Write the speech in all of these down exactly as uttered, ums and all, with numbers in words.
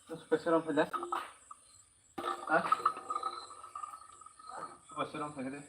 Super serum phaile. Ha? Super serum phaile.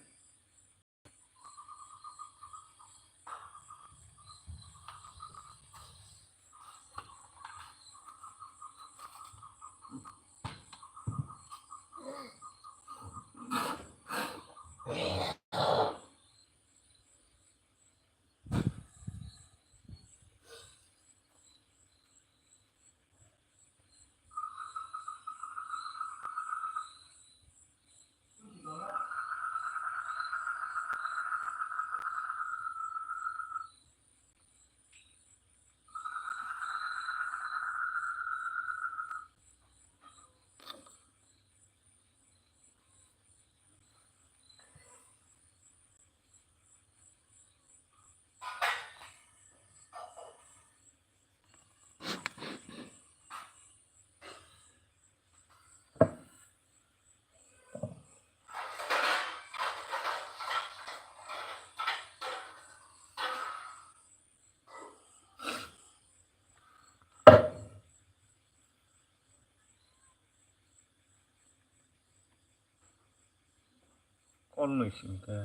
Kolnwi singkhe.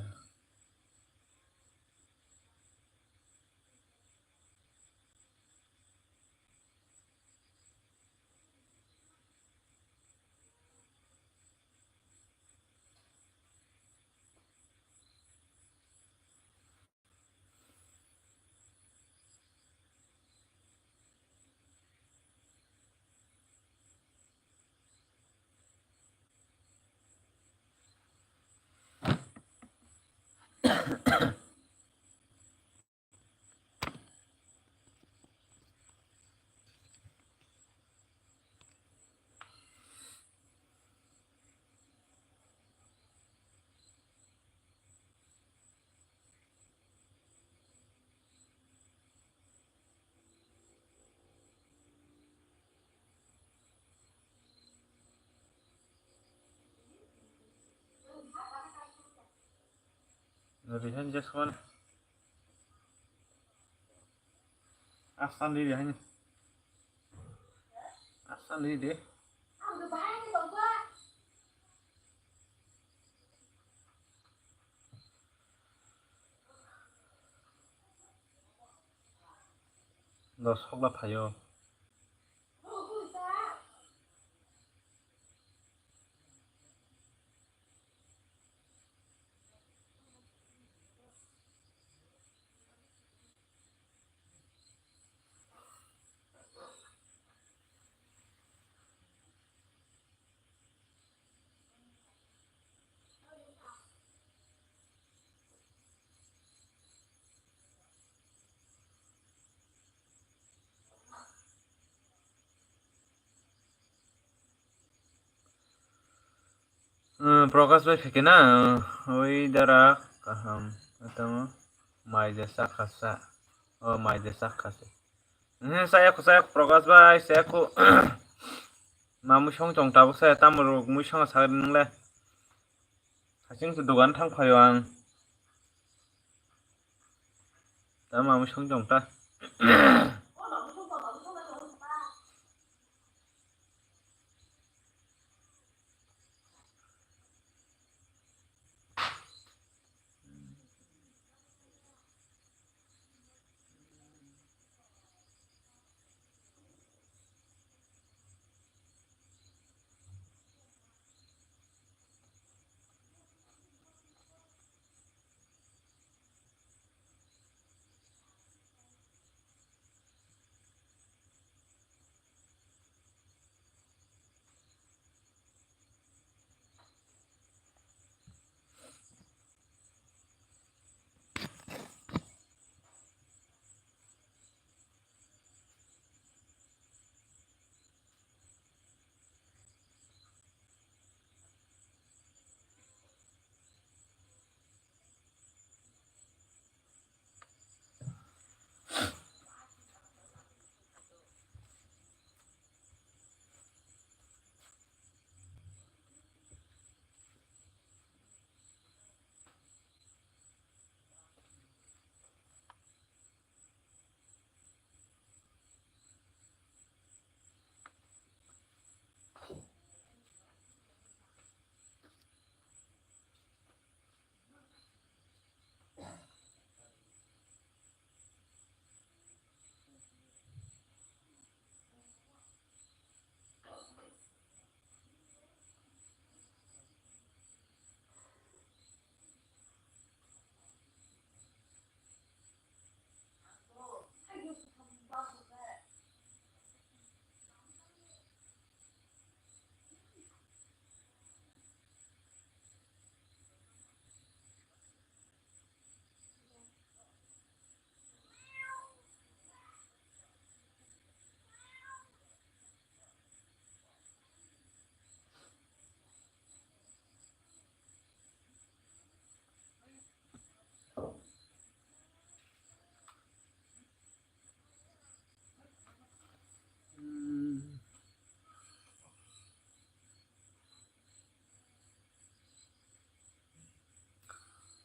Rihan Jaswan. Asan di rihan. Asan di deh. Dos hokla phaio. Prokash bai phikhe na, oi dara kaham, tamo mai jesa khasa, o mai jesa khasa. He, saya kho, saya kho, Prokash bai, saya kho. Ma mui song chong tabuk saya, tamo rok mui song sagri nung le. Haching se dogan thang phaio ang. Tamo ma mui song chong ta.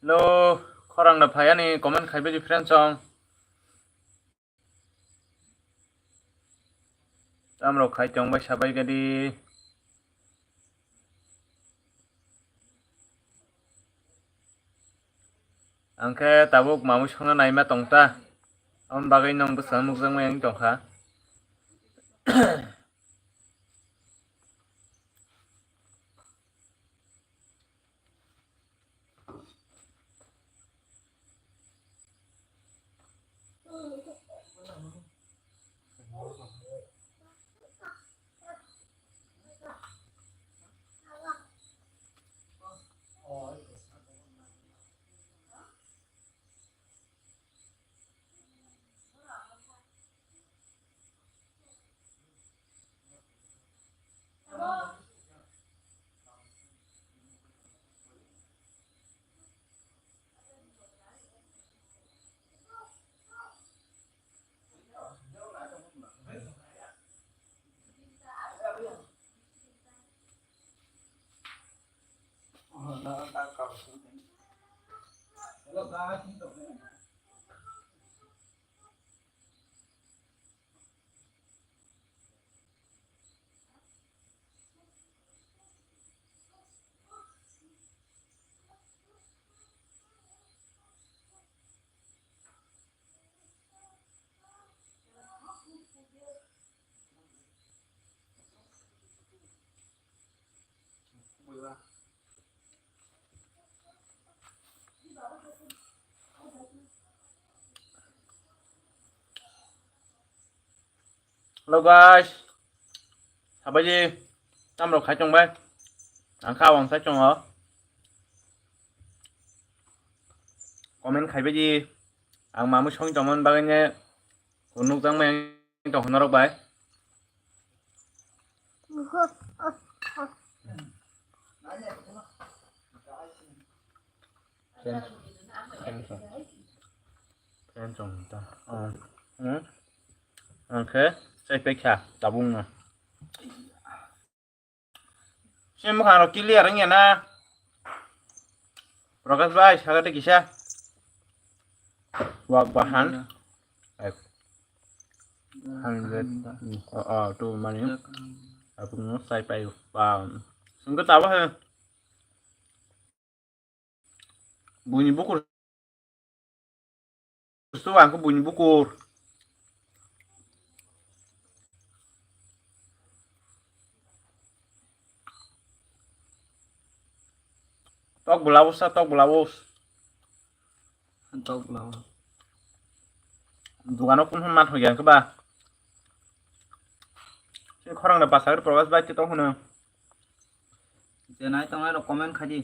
Hello, khorang no phai ani comment khai bai di friends song. Tamrok khai tong bai sabai gadi. Angkhe tabuk mamui songna naima tong ta. Aboni bagwi nwng bwskango nukjakmani wng tongkha. Hello guys, sabaji tamrok khai tong bai, ang kha wng sai tongo, comment khai bai di, ang mamui song tongmani bagwi ne nukjakmani tong norok bai. Friends, friends, friends, hmm? Angkhe chai pai kha tabuk no. Sini mukhang rok clear wngya na? Prakash bhai, sagate kisa. Wak bahan. Ek. Hundred. Oh, oh, tu mani. Aku no sai pai. Wow. Sungke tawa he. Buini bukur. Su ang ko buini bukur. Tok blouse sa, tok blouse. Tok blouse. Dugano kun hon mat hoiya ke ba. Khorang da pasagir Prakash bhai te tok hono. Je nai tongnai rok comment khai di.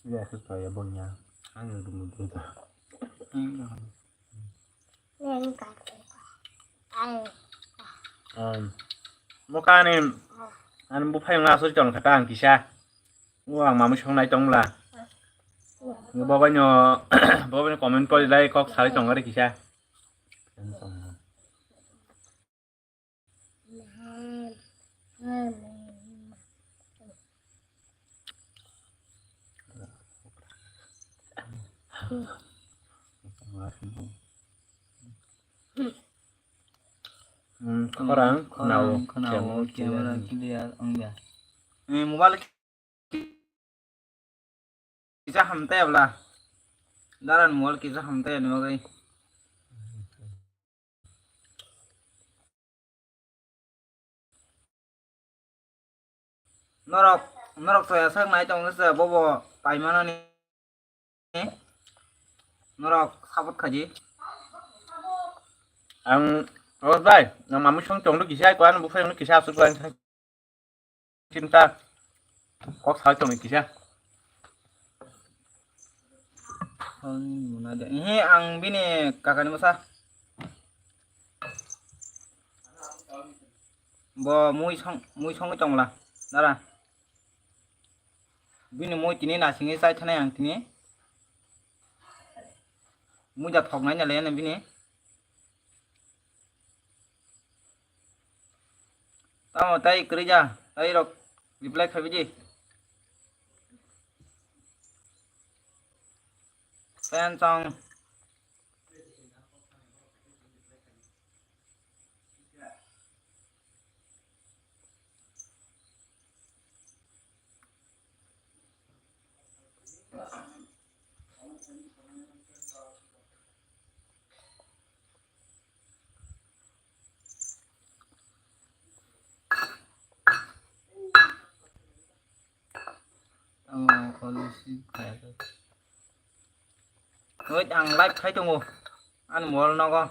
Ya, se to ya, bonya. Ang dum dum ta. Ang. Um, mo kani, ani buphai nga asuri ton kata ang kisa. Mo ang mamui song nai tong bla. Bo bai no, bo bai no comment pori lai kok sari tong gari kisa. Hmm, khorang, khorang, khorang, khorang, khorang, camera, camera clear, clear wngya. Eh, mobile kisa hamtaya bla. Daran mol kisa hamtaya ni bagwi. Norok, norok soya sak nai tong se bobo paimano ni. Norok support khaji. Ang Ros bai, ang mamui song tong do kisa ko an bufai kisa asuk bai. Cinta. Kok sai tong kisa. Ini ang bini kakani masa. Bo mui song, mui song tongla. Dara. Bini mui tini nasingwi chai thanai ang tini. Mui da thok nai na le bini. Tamo tai kwrwi ja, tai rok reply khai bidi. Pen chong. Ang call receive khaiyakhe. Wait, ang live khai tongo. Ani mobile nogo.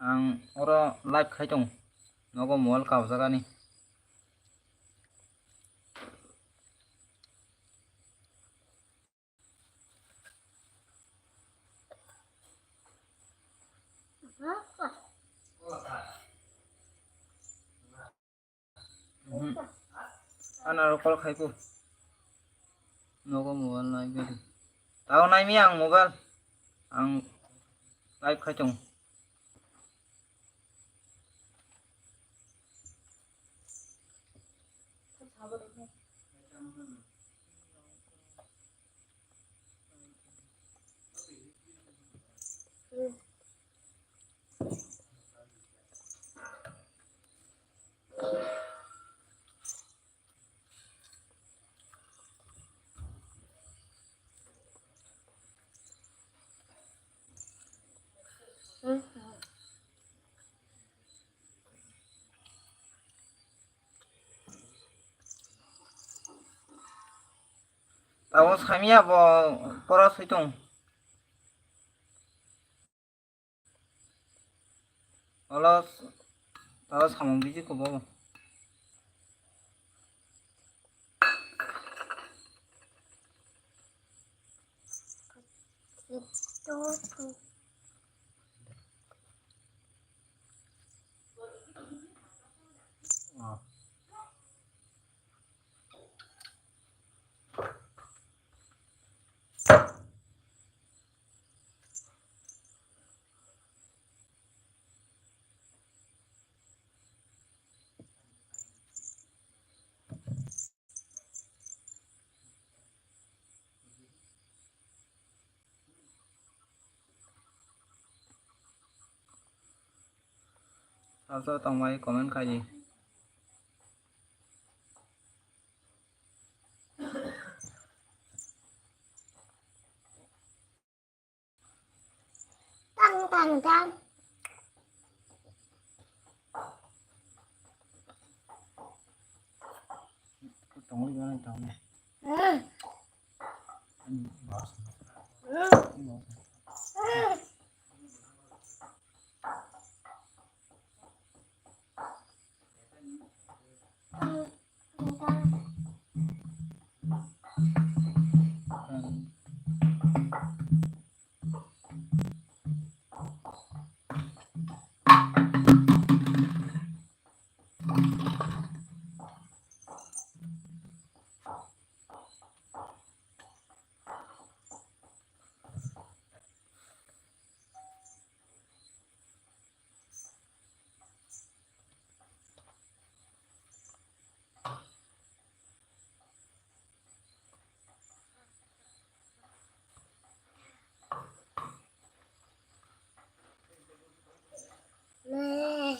Ang oro live khai tongo. Nogo mobile kabjagani. Mhm. Ano aro call khai ko. Nogo mobile nai gari. Tao nai mi ang mobile. Ang live khai tong. Tabuk samya bo pora sui tong. Olo, tabuk samung biji ko bo. Sasa tongmai comment khai di. Tang, tang, tang. Hmm. Hmm.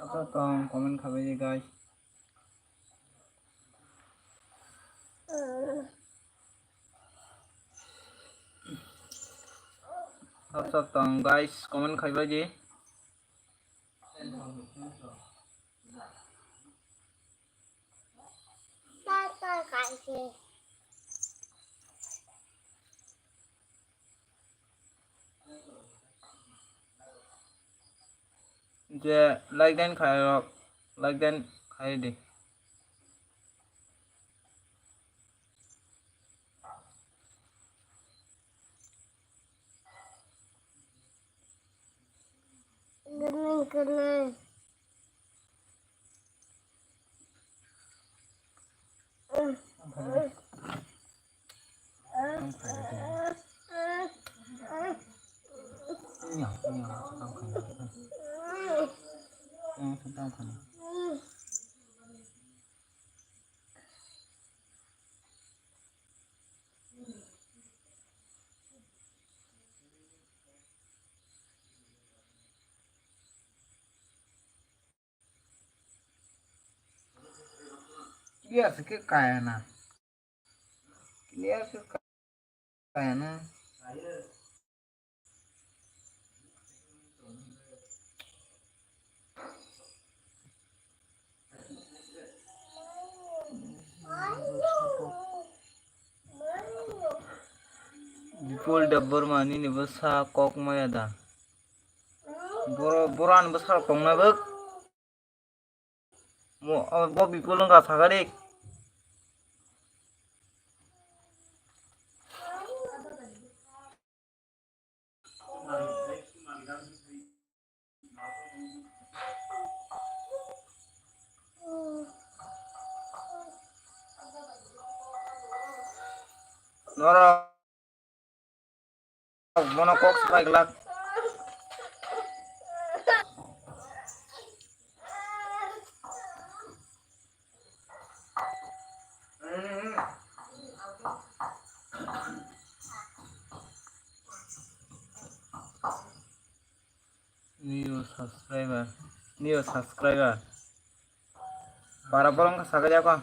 Apa tong comment khabai di, guys. Sab sab tong guys, comment khaibai di. Je like den khai rok, like den khai di. Clear se khe kaya na. Clear se kaya na. Bipul Debbarma nini bwsa kok maya da? Boro, boro ani bwsa rok tong na bwk. Mo, o, bo Bipul wngkha sakha de. Norok bono kok swbai glak. New subscriber, new subscriber. Bara borok wngkha sakha jako.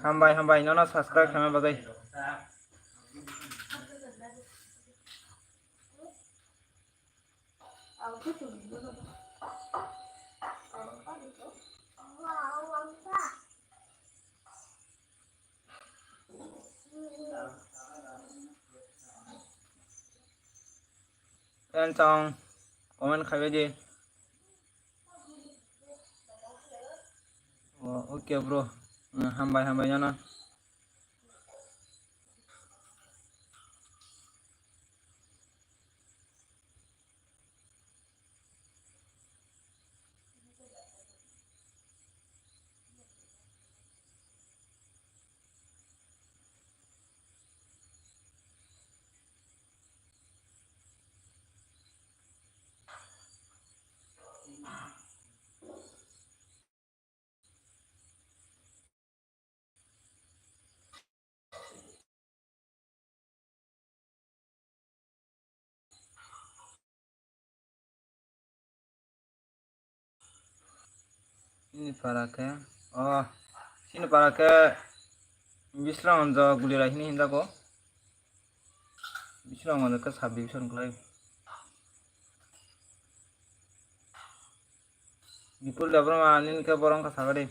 Hambai, hambai, nono subscribe khaima bagwi. Friend song comment khaibai di. Oh, okay bro. Hmm, hambai, hambai nono. Chini para khe, oh, chini para khe Bisramganj Gulirai hini hinjago. Bisramganj khe sub division kwlai. Bipul Debbarma nini khe borok wngkha sakha de.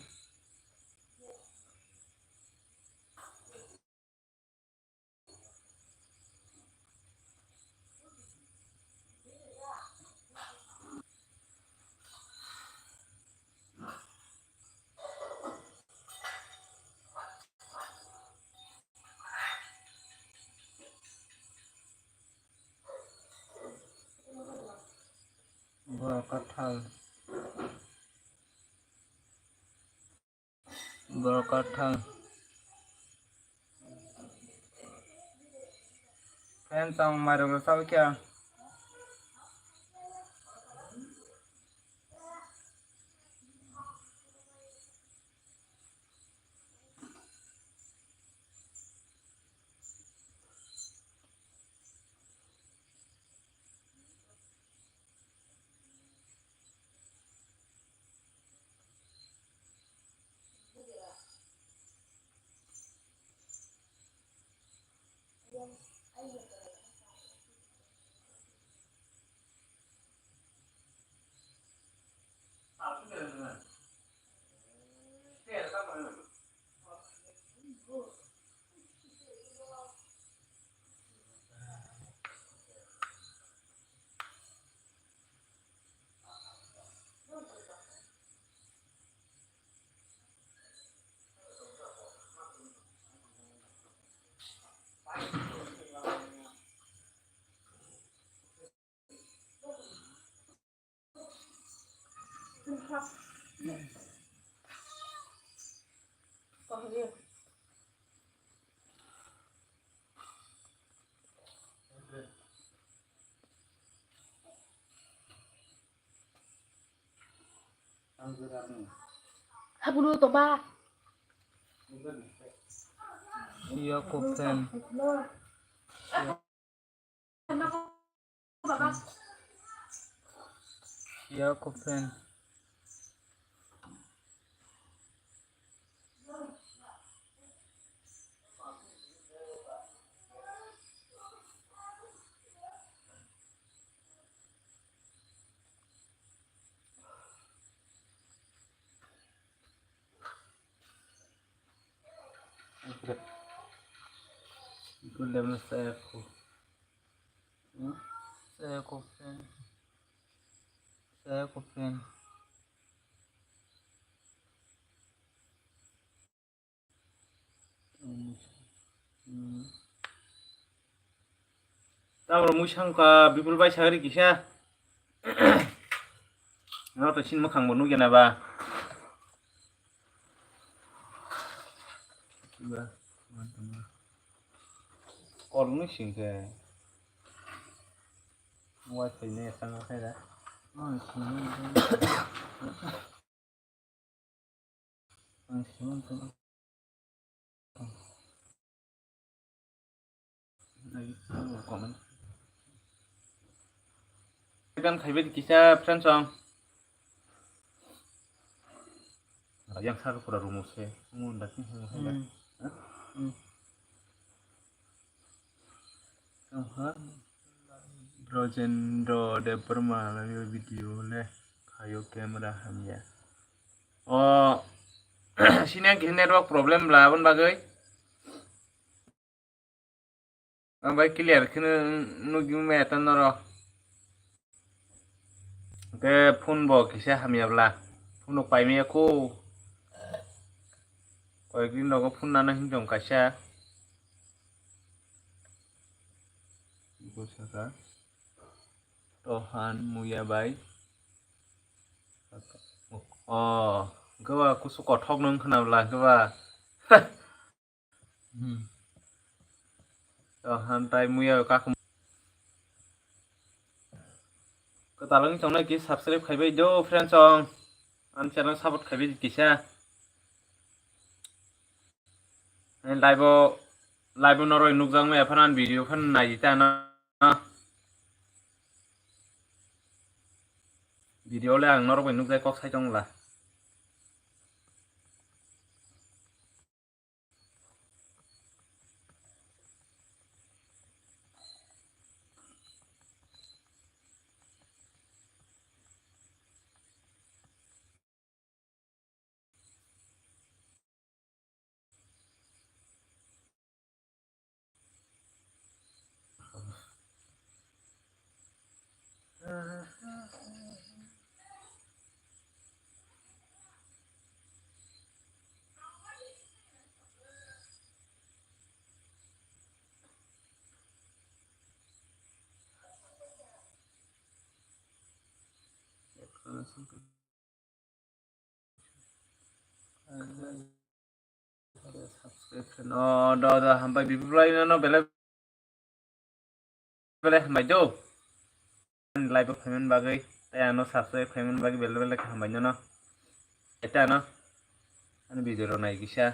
Borok kathal. Borok kathal. Friend song mairok rw sawi khe. Habulu toba. Iya, kopen. Iya, kopen. Gulem saya ku. Saya ku pen. Saya ku pen. Tamro mui sangka Bipul bai sagri kisa. No to sin makhang bo nugya na ba. Kol nung sing khe. Wifi ne sang khe da. Ang sing. Ang sing. Comment. Gan khaibai kisa friends song. Yang sar pura rumo se. Mo ndak ni hai hai. Hmm. Ha? Hmm. Aha. Brojendro Debbarma lagi video le. Ayo camera hamya. O sini ang kisa network problem la abon bagwi. Ang bai clear kheno nugwi maya ta norok. Hwnkhe phone bo kisa hamya bwla. Phone rok paimaya kho. Koyek din rogo phone nana hinwi tong kaisa. Bo saka. Tohan muya bai. O, hwnkhe ba kusu kothok nung khna bwla hwnkhe ba. Hmm. To, hamtai muya kakhum. Kwtal wngwi tongnai khe subscribe khaibai do friends song. Ani channel support khaibai di kisa. Ani live o, live o noroi nukjakmaya phano ani video phano naidi ta na. Video le ang norok bai nukjai kok sai tongla. O do do, hambai Bipul bhai no belai belai hambai do. Ani live o phaimani bagwi tei ano subscribe khaimani bagwi belai belai khe hambai nono. Eta ano ani video rok nai kisa.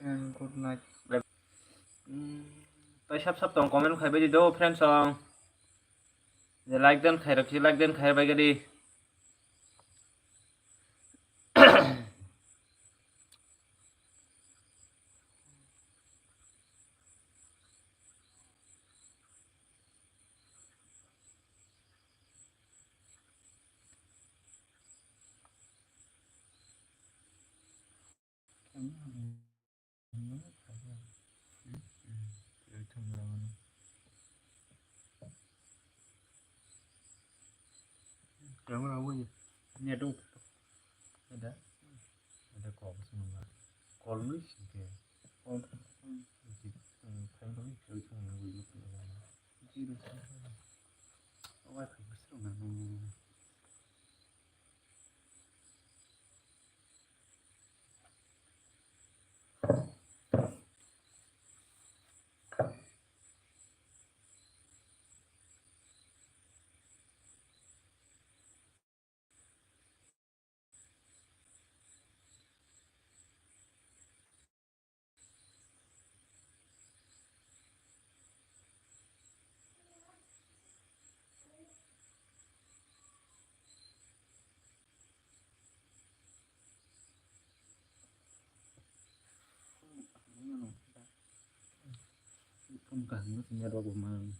And good night. Hmm, tai sap sap tong comment khaibai di do friends song. Je like den khai rok si like den khai bai gadi. Camera wngwi. Net wng. Ada. Ada kok swngo. Call wngwi singkhe. Call. Hmm. Ji, hmm, phai wngwi singkhe wngwi. Ji, ji. Wifi bwswk nang. Phone kaham no swngnai rok bo mang.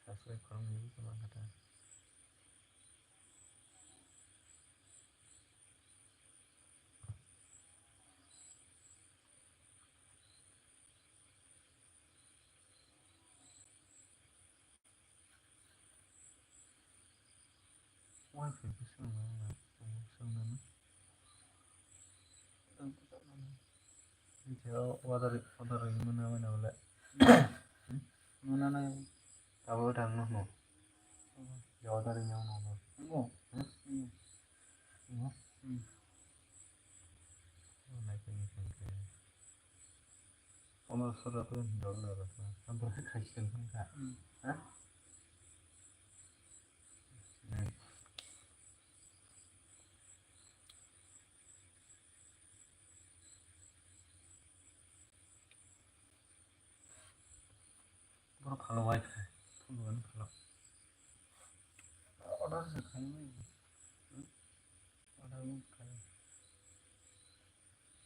Subscribe khoroknwi tongma kha ta. Waifai khe swnamani, swngnani. Water, water mwnamani bole. Mwnanai. Tabuk thangno hwno. Yaudari yauna bo. Nungo? Hmm? Hmm. Nungo? Hmm. Nai khe ni khe. Omo sora ko dol na ba. Abo khai sen kha. Hmm. Ha? Hmm. Borok phalo wifi phone phano phalo. Order se khaimani. Order wng kha.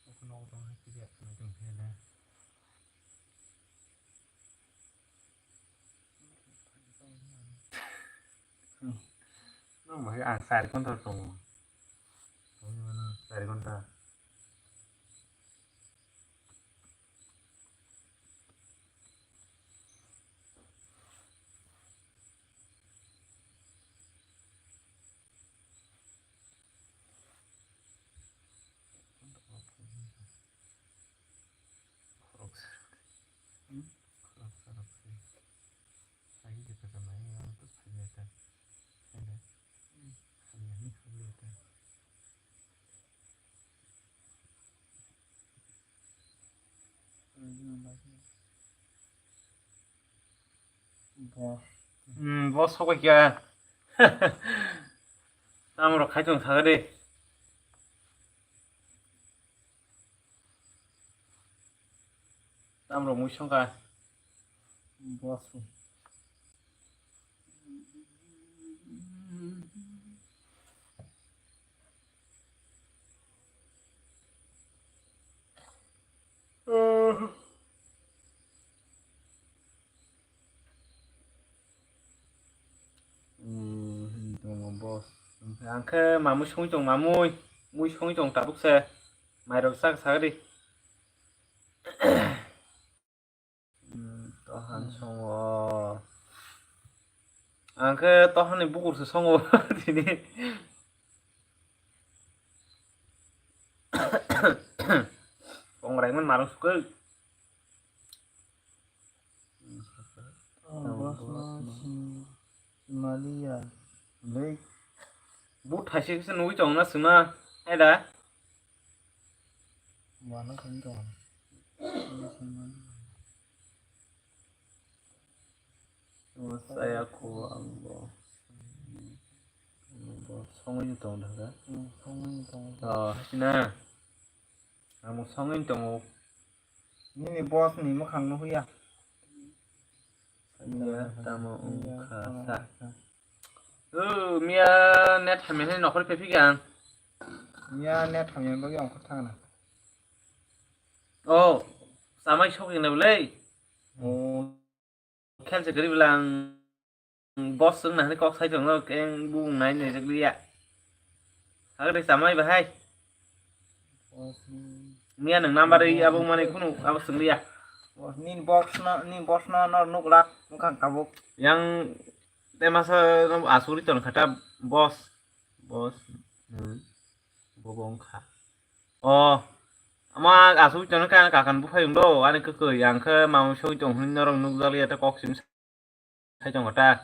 Okhno tong hai kiri akhno tong hai na. Nang bahai ang sari kontra tongo. Sari kontra. Hmm, bo sokoi kya. Tamrok khai tong thang de. Tamrok mui songkha. Bo su. Hmm, tongo boss. Ang khe mamui songwi tong mamui. Mui songwi tong tabuk se. Mairok sak sak di. Hmm, tohan songo. Ang khe tohan ni bukur se songo tini. Kongrai man marok sukoi. Bosno Himalaya. Lei. But thaise kisa nugui tong na sima. Hai da. Wano kani tong. Saya ko ang bo. Bo songwi tong da. Songwi tong. Oh, hasina. Amo songwi tongo. Nini boss ni mwkhang no huya. Miya tamo wngkha sa. O, miya net hamya ni nokhor phe phikha ang. Miya net hamya bagwi ang khe thangna. O, samai sokjak na bwlai. O. Khel se kwrwi bwla ang boss wngna hwnwi kok sai tongno, keng bung nai nai jak liya. Hakhe samai bahai. Miya nwng number ri abo mani khunu abo swng liya. Boss, nini boss no, nini boss no, no nuk lak wngkha tabuk. Yang te masa no asugri ton khata boss. Boss. Hmm. Bobo wngkha. O, ama asugri ton kha kakan buphai wngdo, ani kwkwi, yang khe mamui sogwi tong hwnwi norok nukjak liya ta kok sim. Sai tongo ta.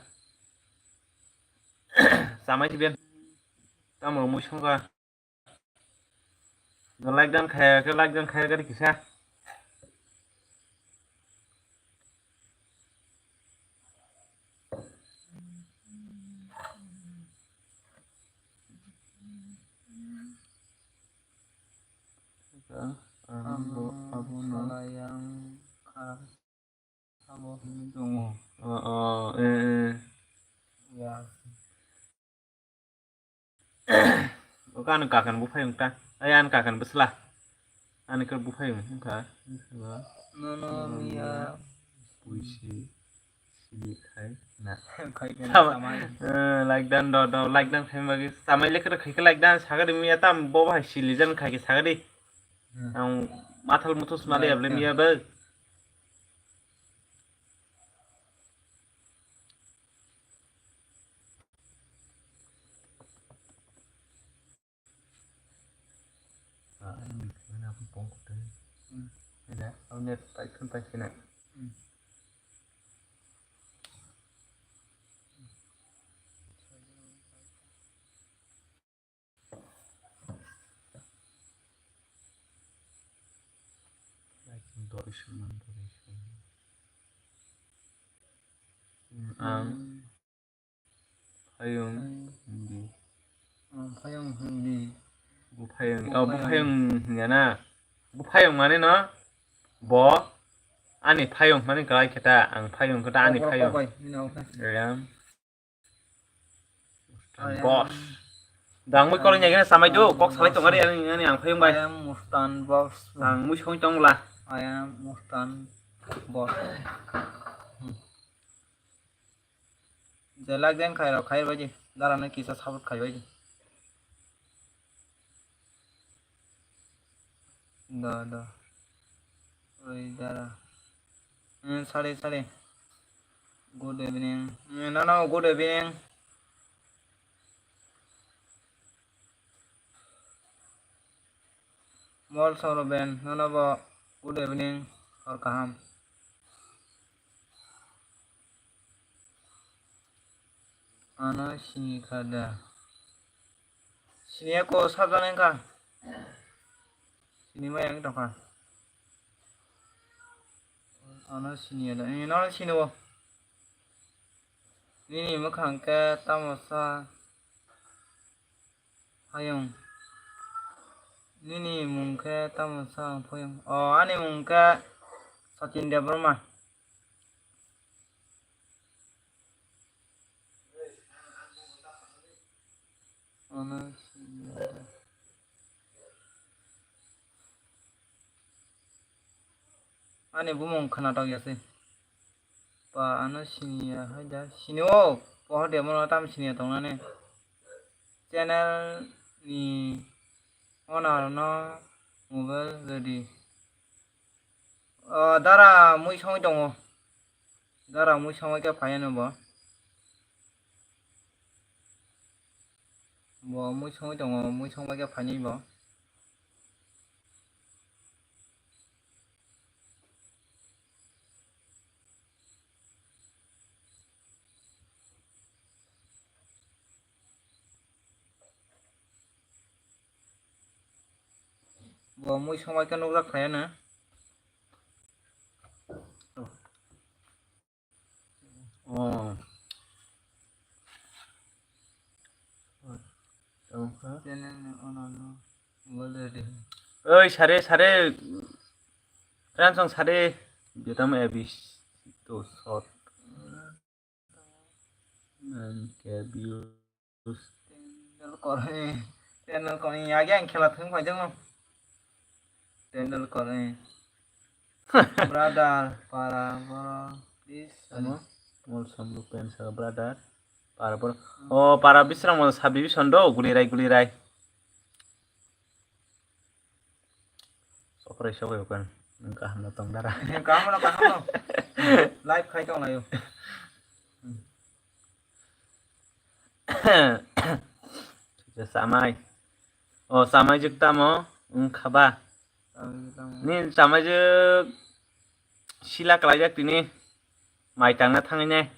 Samai si ben. Tamo mui songkha. No like dan khaya khe like dan khaya gari kisa. Abo, abo no. Salayang kha. Abo hwnwi tongo. O, o, eh, eh. Ya. Oka ano kakan buphai wngkha. Ai, ano kakan bwsla. Ani khe buphai wngkha. Nono miya. Puisi. Sili khai na. Khai khe samai. Eh, like dan do, do, like dan khai magi. Samai lekha khai khe like dan sagadi miya tam bo bahai sili jan khai khe sagadi. Hmm. Ang mathal muthus mali able miya bag. Ah, ini gimana aku bongkok tadi? Hmm. Ini, aku lihat pakai kan pakai kena. Hmm. Ang phayung hindi. Ang phayung hindi. Buphayung, oh, buphayung hingya na. Buphayung mane no? Bo ani phayung mane kalai kheta, ang phayung kheta ani phayung. Ayam. Boss. Dang mui kolong nyagina samai do, kok salai tong ari ani, ani ang phayung bai. I am Mustan boss. Dang mui song tong la. I am Mustan boss. Je like dan khai rok khai bai di. Dara na kisa support khai bai di. Da, da. Oi, dara. Hmm, sorry, sorry. Good evening. Hmm, no, no, good evening. Mol Soroben, nono bo good evening, hor kaham. Ano sini kha da. Sini ako sabjak nai kha. Sini mai ang tongkha. Ano sini ya da. Ini nono sini bo. Nini mwkhang khe tamo sa. Phayung. Nini mung khe tamo sa ang phayung? O, ani mung khe Sachin Debbarma. Ano sini. Ani bumung khwnatok ya se. Ba ano siniya hai da. Sini o, pohor de mono tam siniya tongnani. Channel ni Owner no mobile ready. O, dara mui songwi tongo. Dara mui songwi khe phaiya no bo. Bo mui songwi tongo, mui songbai khe phainai bo. Bo mui songbai khe nukjak phaiya no. Oh. Tongkha. Channel ni owner no already. Oi, sare, sare. Ransong sare. Jotam A B C to short. Nine K views. Tendulkar, eh, Tendulkar, eh, age ang khela thwng phaijak no. Tendulkar, eh. Brother, para, boro, please. Ano, Mol Samlu pen sa brother. Para boro. Oh, para Bisram mo subdivision do, guli rai, guli rai. Sokrai sokrai kan. Kaham no tong dara. Kaham no, kaham no. Live khai tong layo. Samai. Oh, samai jik tamo. Wngkha ba. Ni samai jik sila kalai jak tini. Mai tangna thangwi ne.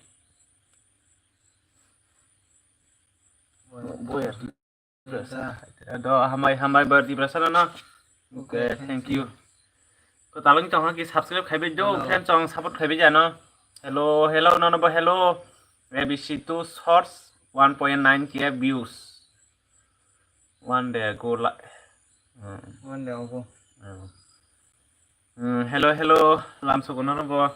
Boya. Do, hambai, hambai, Bar Tiprasa no. Okay, thank you. Ko talong tong ki subscribe khaibe do, friend chong support khaibe jano. Hello, hello, no, no, bo, hello. A B C two shorts, one point nine K views. One day ago, la-, hmm. One day ago. Hmm. Hmm, hello, hello, lamsoko no, no, bo.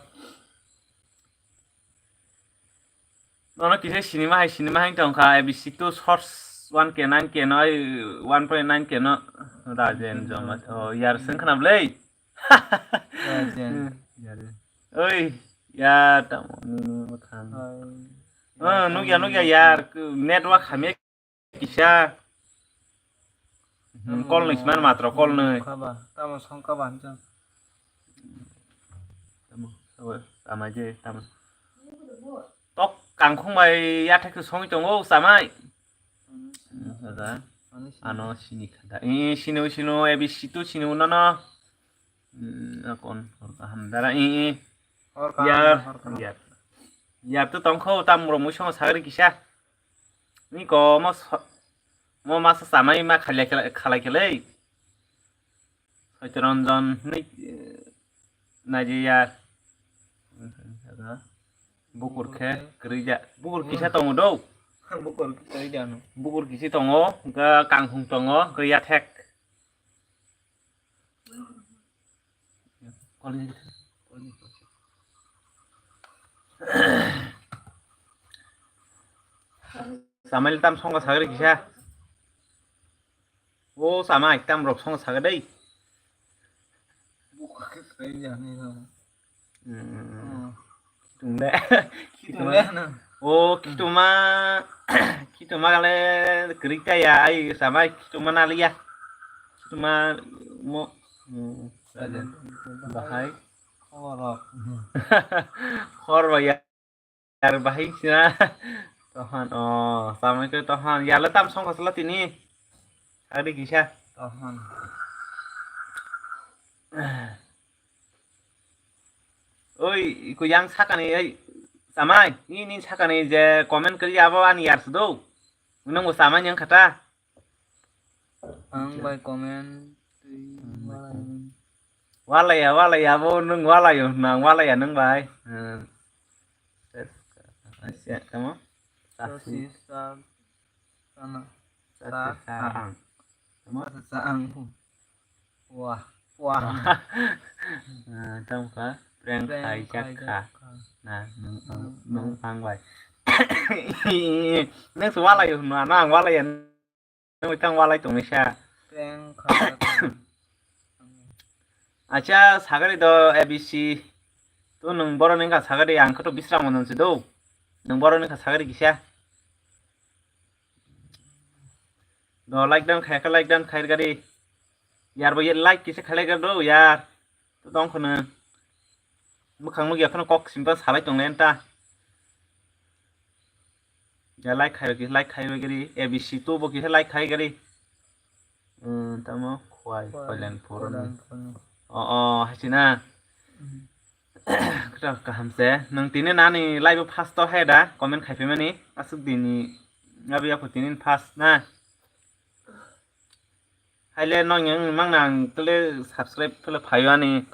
Nono kisa sinima hai, sinima hai tongkha, A B C two shorts one K, nine K no, ai one point nine K no. Rajen Joma, oh, yar seng khana blei. Rajen. Oi, ya, tamo, ni, ni, mo thang. Oh, nugya, nugya, yar, network hamya. Kisa. Hmm, call nwi sman matro, call nwi. Khaba, tamo song khaba hinjang. Tamo, tamo, tamo je, tamo. Tok kangkhung bai yathek se songwi tongo, samai. Hmm, ada. Ano sini khada. Eh, sini, sini, A B C two sini, no, no. Hmm, akon, hor kaham dara, eh, eh. Hor kaham, yar, hor kaham. Yar. Yar to tongkho, tam rong mui songo sagri kisa. Ni ko mo so-, mo masa samai ma khalai khalai, khalai khalai. Soitranjan ni, eh, naji yar. Bukur khe, kerja. Bukur kisa tongo do. Bukur kerja no. Bukur kisi tongo, ga kangkhung tongo, ga yathek. Samai tam songkha sagri kisa. O samai tam rok songkha sagri dei. Buka khe sai jani no. Hmm. Kitung le. Kitung le no. O kituma, kituma le kerita ya, ai samai kituma na liya. Kituma mo, hmm, bahai. Khor ba ya. Yar bahai sina. Tohan, o, samai ke tohan. Yar le tam songkha sala tini. Sagri kisa. Tohan. Oi, iku yang sakani, oi, samai, ni, ni sakani je comment kari abo ani yar sudo. Nang bo samai yang kata. Ang bai comment twi walai. Walai ya, walai ya, bo nung walai yo, nang walai ya nung bai. Hmm. Asia, kamu? Sosis, sal, sana. Sasi, sa, ang. Kamu? Sasa, ang. Wah, wah. Nah, tong ka, prank khai jak kha. Nah, nung ang, nung ang bai. Nung su walai yo, nung ang walai ya. Nwng tang walai tongmisa. Teng kha. Acha, sagari do A B C. To nwng borok ni wngkha sagari, ang khe to Bisram Mondo se do. Nwng borok ni wngkha sagari kisa. Do like dan khaikha, like dan khair gari. Yar bo ye like kisa khalai ga do yar. To tong khono. Mukhang nukya khono kok simba salai tong lenta. Ya like khai gari, like khai gari. A B C two bo kisa like khai gari. Hmm, tamo khwai, khwai, khwailan phurun. Khwailan phurun. O, o, hasina. Hmm. Kota kaham se. Nang tini nani live first to hai da comment khai pemani. Asuk dini. Abi aku tini first na. Haile nong yang mang nang tele subscribe tele phayo ani.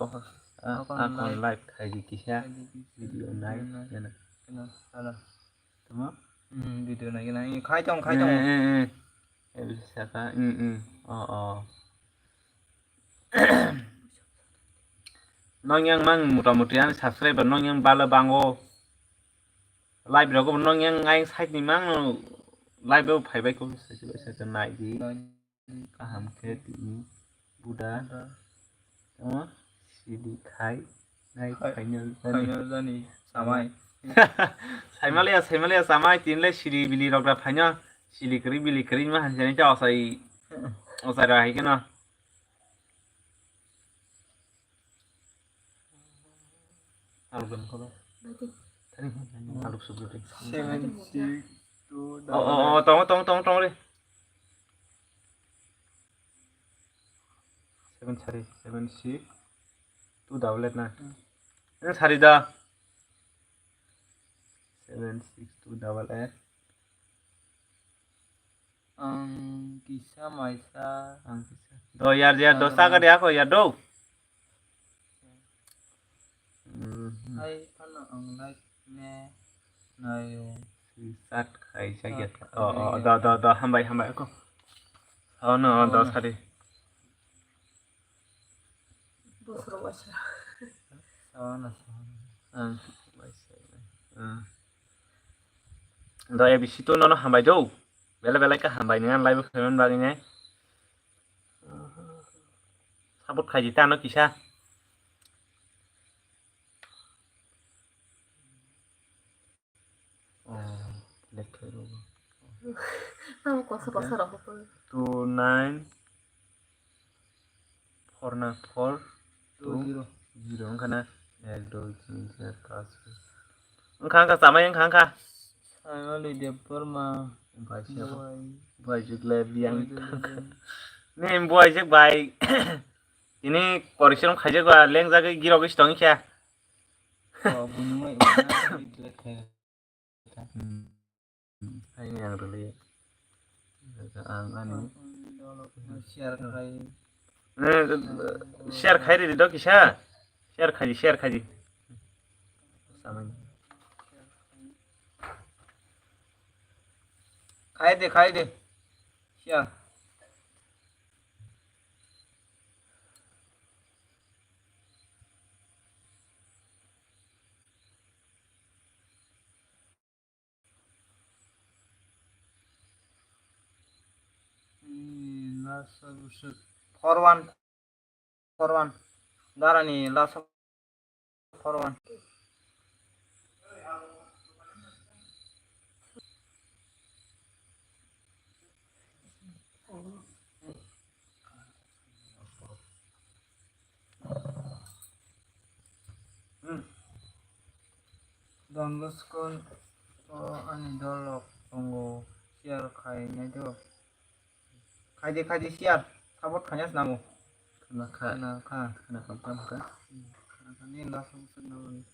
Akon live khai di kisa. Video nai. Video nai. Tamo? Hmm, video nai gana. Khai tong, khai tong. Eh, eh, eh. Eh, bisa ka? Hmm, hmm. Oh, oh. Nong yang mang motamuti ani subscriber nong yang bala bango. Live rogo nong yang ayang side ni mang live rogo phai bai ko side by side nai di. Kaham khe tini buda. Tamo sidi khai nai khainai jani. Khainai jani samai. Saimaliya, saimaliya samai tinle sidi bili rok da phaino. Sidi kri bili kri ma hanjani ta osai. Osai ra hai keno. Aluk gam kolo. Tari aluk subro de. Seven six two. Oh, oh, oh, tong, tong, tong, tong re. Seven sari, seven six two double eight na. Hmm. Ini sari da. Seven six two double eight. Ang kisa maisa. Ang kisa. Do yar yar do saga de ako yar do. Hmm. Hai ano ang like ne nayo. Sat khai sa ya. Oh, oh, do, do, do, hambai, hambai ko. Oh no, do sari. Bosro bosro. Sawana, sawana. Ang, ang. Do A B C two nono hambai do. Bela bela ka hambai nang live khaiman bagwi ne. Support khai di tano kisa. Oh, left side rogo. Tamo kosa kosa rok. Two nine four nine four two zero. Zero wngkha na? Ek, dui, tin, char, panch, chhai. Wngkha, wngkha, chamai wngkha, wngkha. Saimali Debbarma. Bai se. Bai. Bai jikle biyang. Bai jikle biyang. Ni bai jik bai. Ini korisrom khaijak ba lengjak girok is tong kha. Oh, bunuh. Hmm. Hai yang rele. Ang ani. Share khai. Eh, share khai di dok kisa. Share khai, share khai. Samai. Khai de, khai de. Share. Four one, four one. Darani last four one. Hmm. Don Bosco o ani dol rok tongo, share khai nai do. Khai di, khai di, share. Support khaina swnamo. Khna kha. Khna kha. Khna kha, khna kha. Khna kha, ni last o swnamo.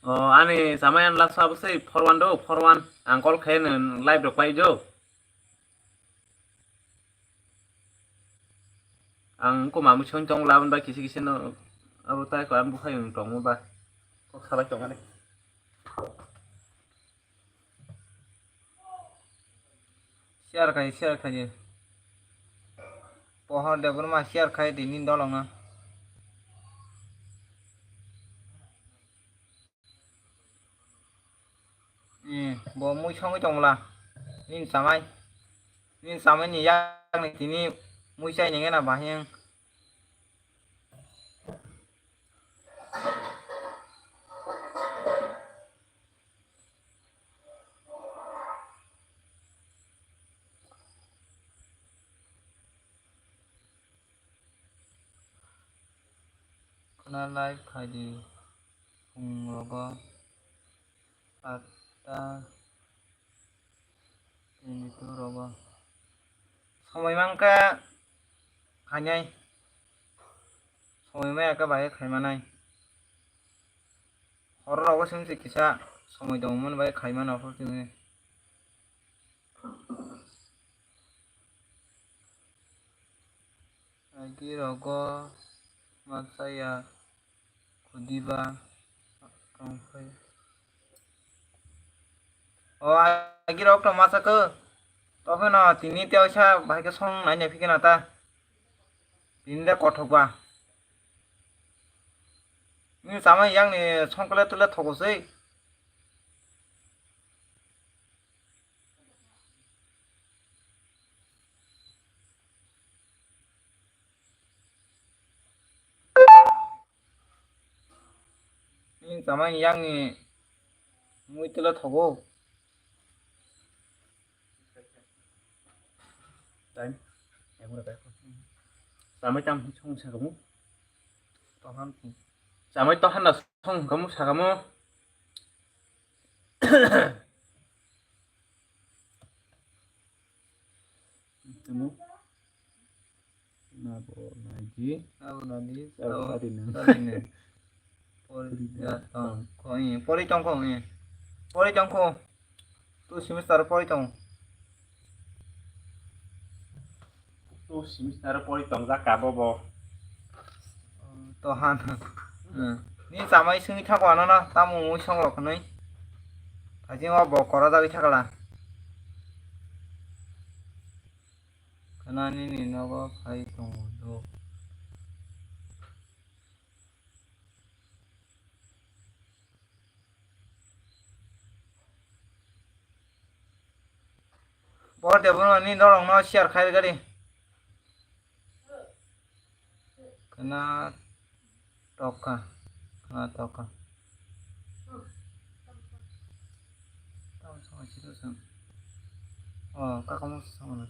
O, ani chamai ani last o abo sei four one do, four one. Ang call khe no live rok pai do. Ang ko mamu chon tong labon ba kisi kisi no abo tai ko ang bukhai tong ba. Kok salai tong ani. Share khai, share khai. Pohor Debbarma share khai di nini dolong no. Eh, bo mui songwi tongla. Nini chamai. Nini chamai ni yak ni tini mui chai nengena bahing. Khwna live khaidi phungrogo atta twenty two rogo. Somoi mankha khainai. Somoi maya khe bahai khaimanai. Horo rogo simi se kisa somoi tongmani bai khaimano phuru simi. Agi rogo machaya khudiba tongphai. O agi rok to masa ko. Topheno tini te oisa bahai khe song nai nai phikhe na ta. Tini de kothok ba. Ni samai yang ni songkle tule thogo sei. Ni samai yang ni mui tule thogo. Time. Yang udah kayak. Samai tam song sakamu. Tohan. Samai tohan da song kamu sakamu. Temu. Nabo naji. Nabo naji. Nabo tadi nang. Tadi nang. Pori tongkho, eh, pori tongkho, eh. Pori tongkho. Tu semester pori tong. Tu semester pori tong jak ka bobo. To han. Hmm. Ni samai sungwi thago ano na, tamo mui song rok nai. Ajing o bo kora jagwi thakala. Khwnani ni nogo phai tongo do. Boro de bono ni norok no share khai gari. Khwna toka, khwna toka. Tamo sama siro sam. Oh, kaka mo sama na.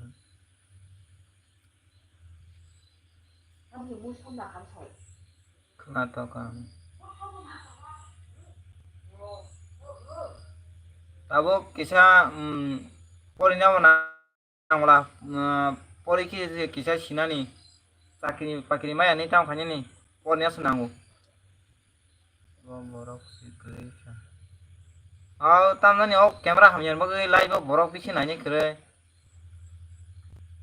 Khwna toka. Tabuk kisa, um, porina wana. Nangla, ah, pori khe je kisa sinani, chakri pakri maya ni tamo khainani, porni aswk nango. Bo borok si kwrwi kha. Aw, tamnani o camera hamya bagwi live o borok bisi naini kwrwi.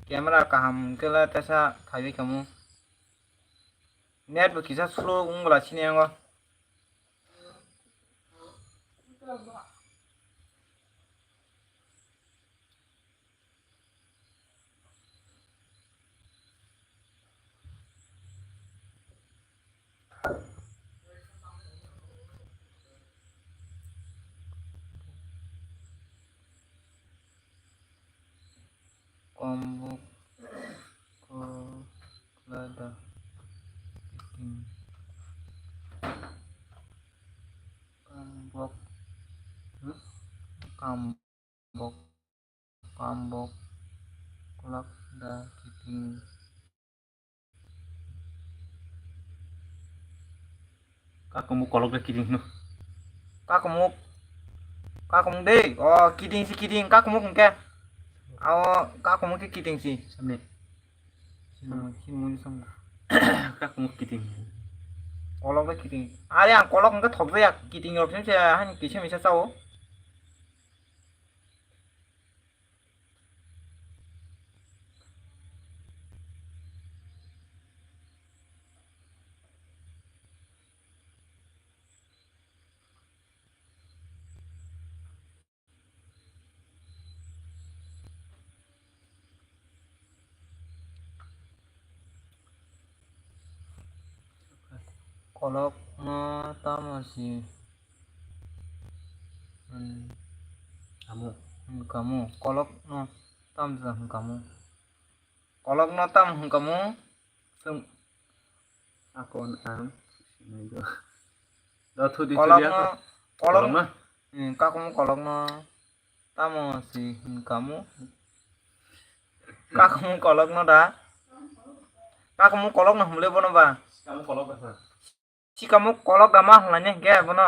Camera kaham khe le tesa phaiwi khamu. Net bo kisa slow wngla sini yango. Kombok ko kwlada kiting. Kombok. Hmm? Kombok. Kombok. Kwlak da kiting. Kakumuk kolok le kiting hino. Kakumuk. Kakumuk de. Oh, kiting si kiting. Kakumuk hingke. Awo kakumuk ke kiting si. Samne. Sini mo, sini mo, sini mo. Kakumuk kiting. Kolok le kiting. Are ang kolok hingke thok ya. Kiting rok sini se han kisa misa sao. Kolokno tamo si hwn-, Amo. Hwnkamu? Kolokno tamo se hwnkamu? Kolokno tamo hwnkamu? Chwng. Akon ang. Do thudi thudi Kolokno, ako. Kolok-, Kolokno? Hmm, kakumu kolokno tamo si hwnkamu? Kakumu kolokno da? Kakumu kolokno hwnle bono ba? Kamu kolok da. Sikamuk kolok dama hwnlaini hwnkhe bono.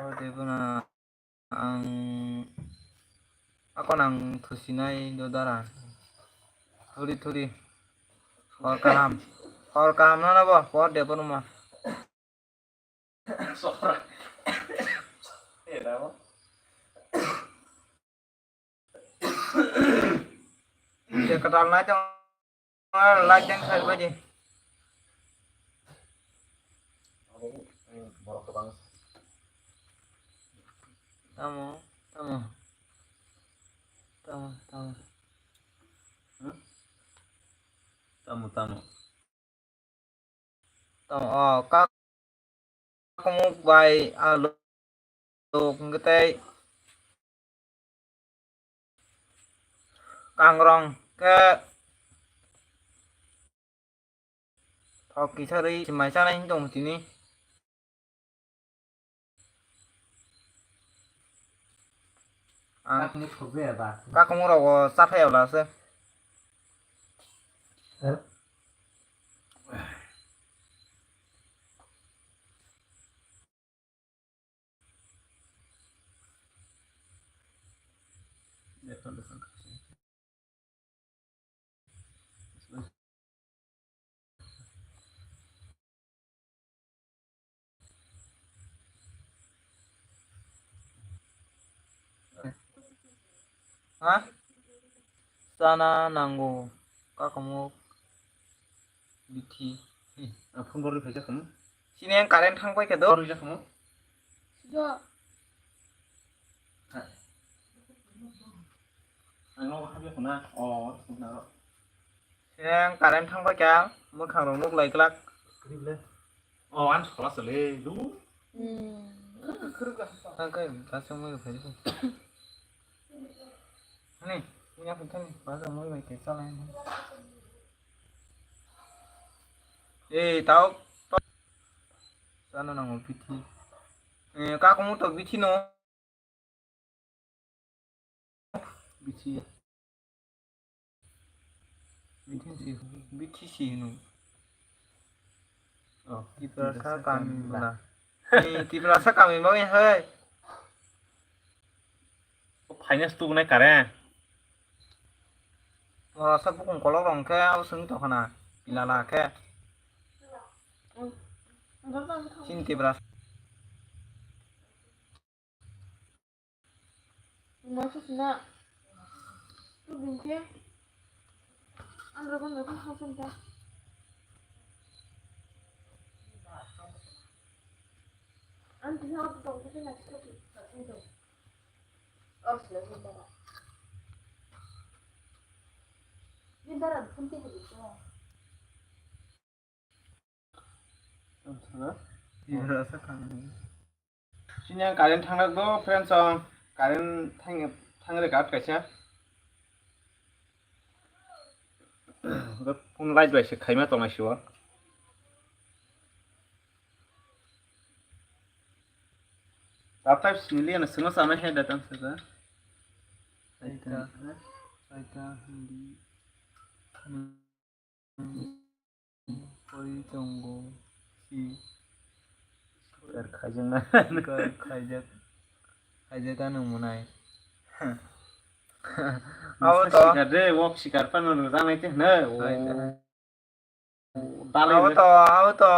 O de bono ang akon ang thusinai do dara. Thuri thuri. Hor kaham. Hor kaham no no bo. Por de bono ma. Sora. Eh, damo. Dia ketal nai tong, like dan share baji. Borok kwbang. Tamo, tamo. Tamo, tamo. Hmm? Tamo, tamo. Tamo, o, kak-, kakmuk bai aluk hwnkhe tei kangrong khe thok kisa rwi mai chanai hwn tong tini. Ang kakmuk rok bo cha phai ya bwla se. Ha? Chana nango, kakamuk, bithi. Ang phone borwi phaikha kamo. Sini ang current thang paikha do. Borwi jakha mo. Sido. Ang nogo habya khuna. O, khuna ro. Sini ang current thang paikha, mwkhang rok nuk lai glak. O, ang sola sole, lu. Hmm. Ang kai, kasong mo phai. Ani, punya phai thani, bahasa mo bai ke chala. Eh, tao. Sana nango bithi. Eh, kakumu to bithi no. Bithi. Bithi si, bithi si no. Oh, Tiprasa kami bula. Eh, Tiprasa kami bang ya, hei. Finance tu nai kare. Oro sa bukung kolok rong khe abo sung tokana pilala khe. Sini Tiprasa. Masa sina. Tu bingke. Andro kan kan hasan ta. Anti na tu tong tu na tu tu. Oh, sila sila. Ni dara pun tu tu. Sini ang current thangrak do, friends, ang current thang, thangre kat kaisa. Phone light bai se khaima tongnai sibo. Laptop sini liya na sino sama he datang sasa. Aita, aita, hindi. Koi tongo si. Kar khaijak na. Kar khaijak. Khaijak ano munai. Abo to. Sikar de, wok sikar pa no rang nai te na. Dalai abo to, abo to.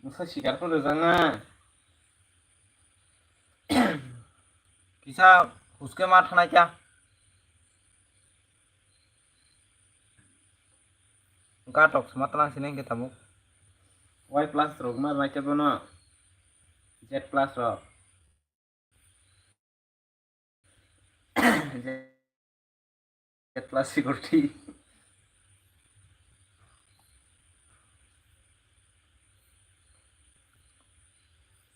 Masa sikar pa rang na. Kisa huske ma thanai kya? Gatok sma tlang sineng ke tabuk. Y plus rok ma mai ke bono. Z plus rok. Etla security.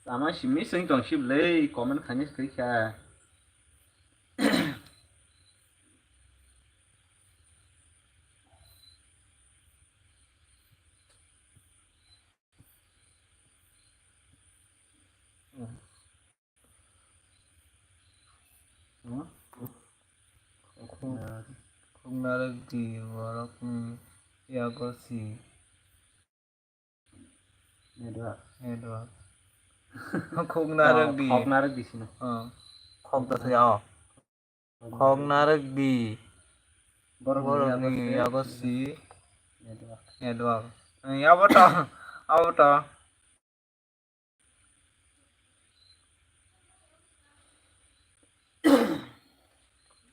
Sama simi sing tong sib lei comment khani kri kha. Khok narwk di borokni yago si. Network. Network. Khok narwk di. Khok narwk di sino. Oh. Khok da se, oh. Khok narwk di. Borokni yago si. Network. Network. Eh, abo to. Abo to.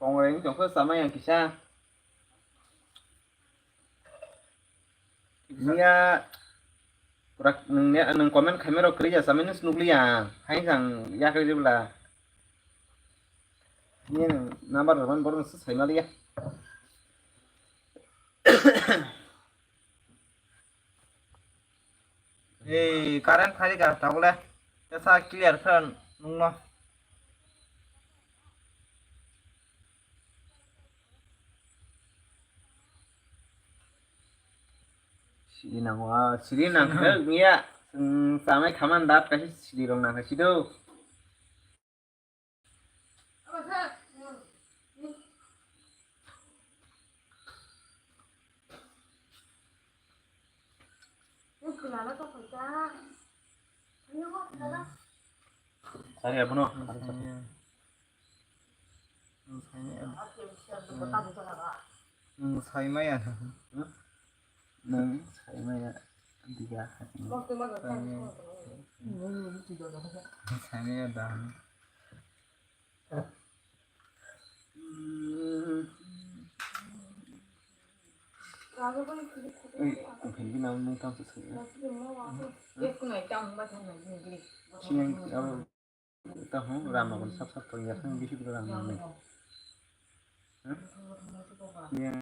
Kongreng tongkha samai yang kisa. Niya pura nung ne, nung comment khaimero kwrwi ya, samai nung nukliya. Hai sang yakri ribla. Niya nung number rwban borok nung sai maliya. Ei, current phai rikha tabole. Tesa clear khe nungno. Siri nango, ah, siri nangkhe wngya. Chwng chamai khaman dat kaisa siri rok nangkha sido. Sari abono. Nwng saimaya. Nwng saimaya. Nwng saimaya diga. Saimaya da. Ei, ang phaikhe nang nung tamo swkang. Siyang abo tamo Ramnagar sap sap tong ya, tamo bisi bwrwi Ramnagar ni. Siyang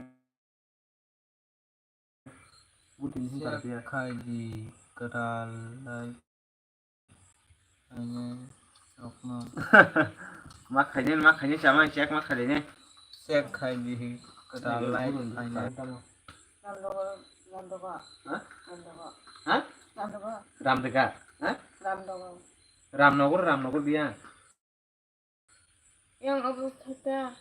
Check khai di, kwtal lai khainai rokno. Ma khainai, ma khainai, sama check ma khainai. Check khai di, kwtal lai khainai. Ramnagar, Ramnagar. Ha? Ramnagar. Ha? Ramnagar. Ramnagar. Ha? Ramnagar. Ramnagar, Ramnagar biya. Yang obo thata.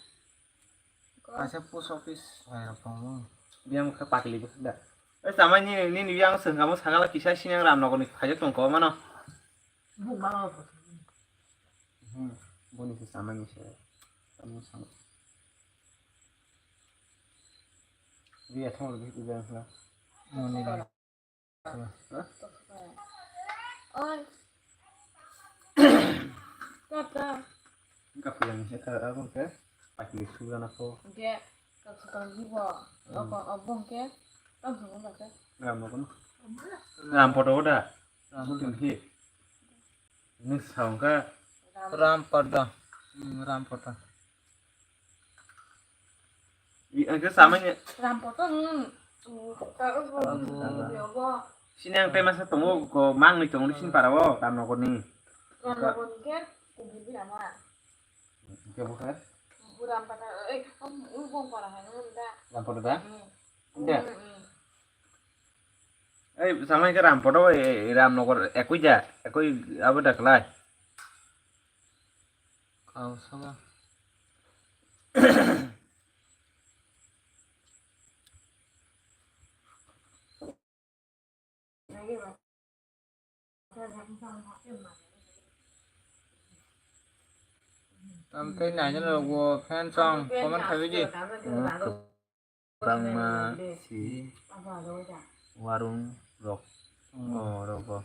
Kaisa post office hai rok tongo. Biyang khe pakli bwswk da. Ei chamai nini, nini yang swngkamo sakala kisa sinang Ramnagar ni khaijak tongkha mano. Buk mano. Hmm, boni se chamai ni se. Tamo sam. Dia thong ri biyang khala. Moni. Oi. Tata. Wngkha phaiyang se kha, abo hwnkhe pakli sujana kho. Hwnkhe tata tong jibo. Hmm. Abo, abo hwnkhe tong thangma khe. Ram nogo no. Ram photo o da. Ram photo. Building hi. Nwng sa wngkha. Ram. Ram photo. Hmm, ram photo. I, ang khe samani. Ram photo, hmm. Abo. Sini ang tema sa tongo, ko mang ni tongo, sini para o, Ramnagar ni. Ramnagar ni khe, kubu di ama. Khe bo khe? Ram photo, eh, um, um, bong para hai, um, da. Ram photo da? Hmm. Da? Hmm, hmm. Ei, samai khe Ram photo, eh, Ramnagar ekoi da, ekoi abo da klai. Kau sama. Tamo tei naina rok bo fan song comment khaiwi di. Kwbangma si warung rok. Hmm. Oh, rogo.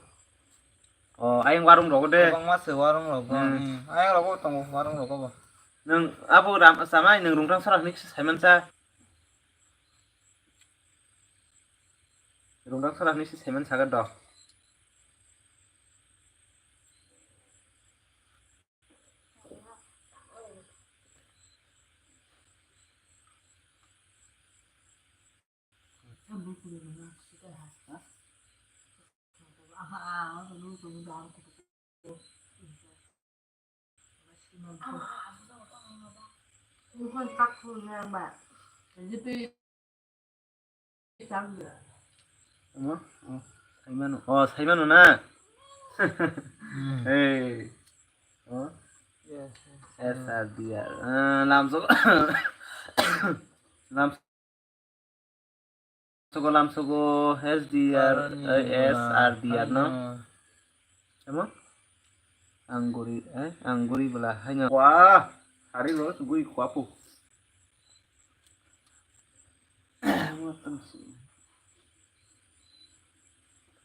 Oh, ayang warung rogo de. Kwbangma se warung rogo. Hmm. Hmm. Ayang rogo tongo warung rogo bo. Nwng abo ram samai nwng rungtang sora hwnwi se saimansa. Rungtang sora hwnwi se saimansa ga do. Omo? Oh, saimano. Oh, saimano na? Hmm. Hey. Oh. Yes, yes. S R D R. Ah, lamso. Lam sogo, lam sogo, S D R, Aroni eh, S R D R no? Ano. Emo? Angguri, eh, angguri bela, haino. Wah, hari lo, gui kuapu.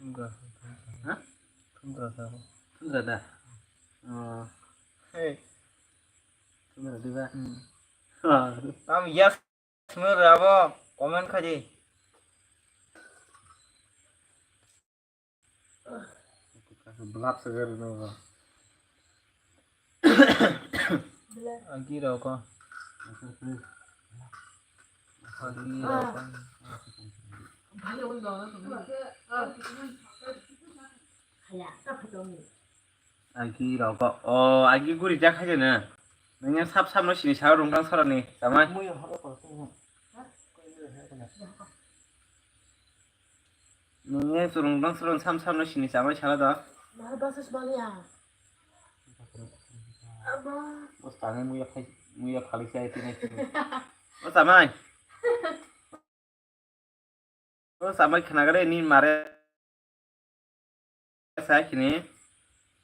Tundra. Hah? Tundra da. Tundra da. Oh. Hey. Tundra da. Hmm. Ah. Tam yes. Sumir abo comment khaji. Belak seger no. Agi roko. Agi roko. Agi rok o, o, agi guri jak hai na. Nang yang sap sap no sini sao rung tang sora ni, samai. Nang yang surung tang sora sam sam no sini samai sala da. Bos tangai muya phai, muya phali sai tinai. O samai. O samai khna gare ni mare sa khini.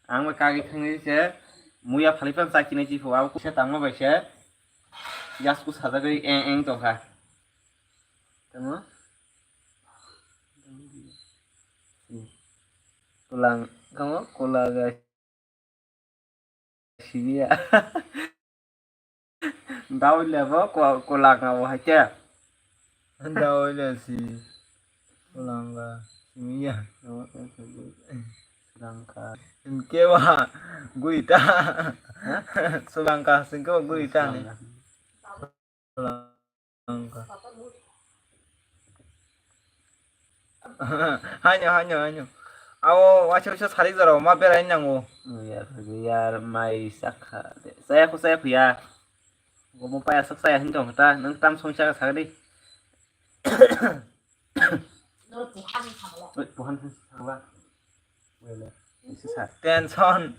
Ang bai kagwi thangwi se muya phali pan sa khini chi phu. Abo kusa tangma bai se. Yasku sajagwi eng eng tongkha. Tamo? Kulang, kamo? Kula gai. Simiya. Dawi lebo ko-, kolanga bo haike. Dawi le si. Kolanga. Simiya. Langka. Inke wa guita. Sulangka singke wa guita ni. Sulangka. Haino, haino, haino. Awo, waisa, waisa sari jora ma berai nango. Yar, yar, mai sakha. Saya ko, saya ko ya. Gomo paya sak saya hin tong ta. Nang tam song saya sagadi. Oi, puhan hin sagla. Wele. Isi sa. Tension.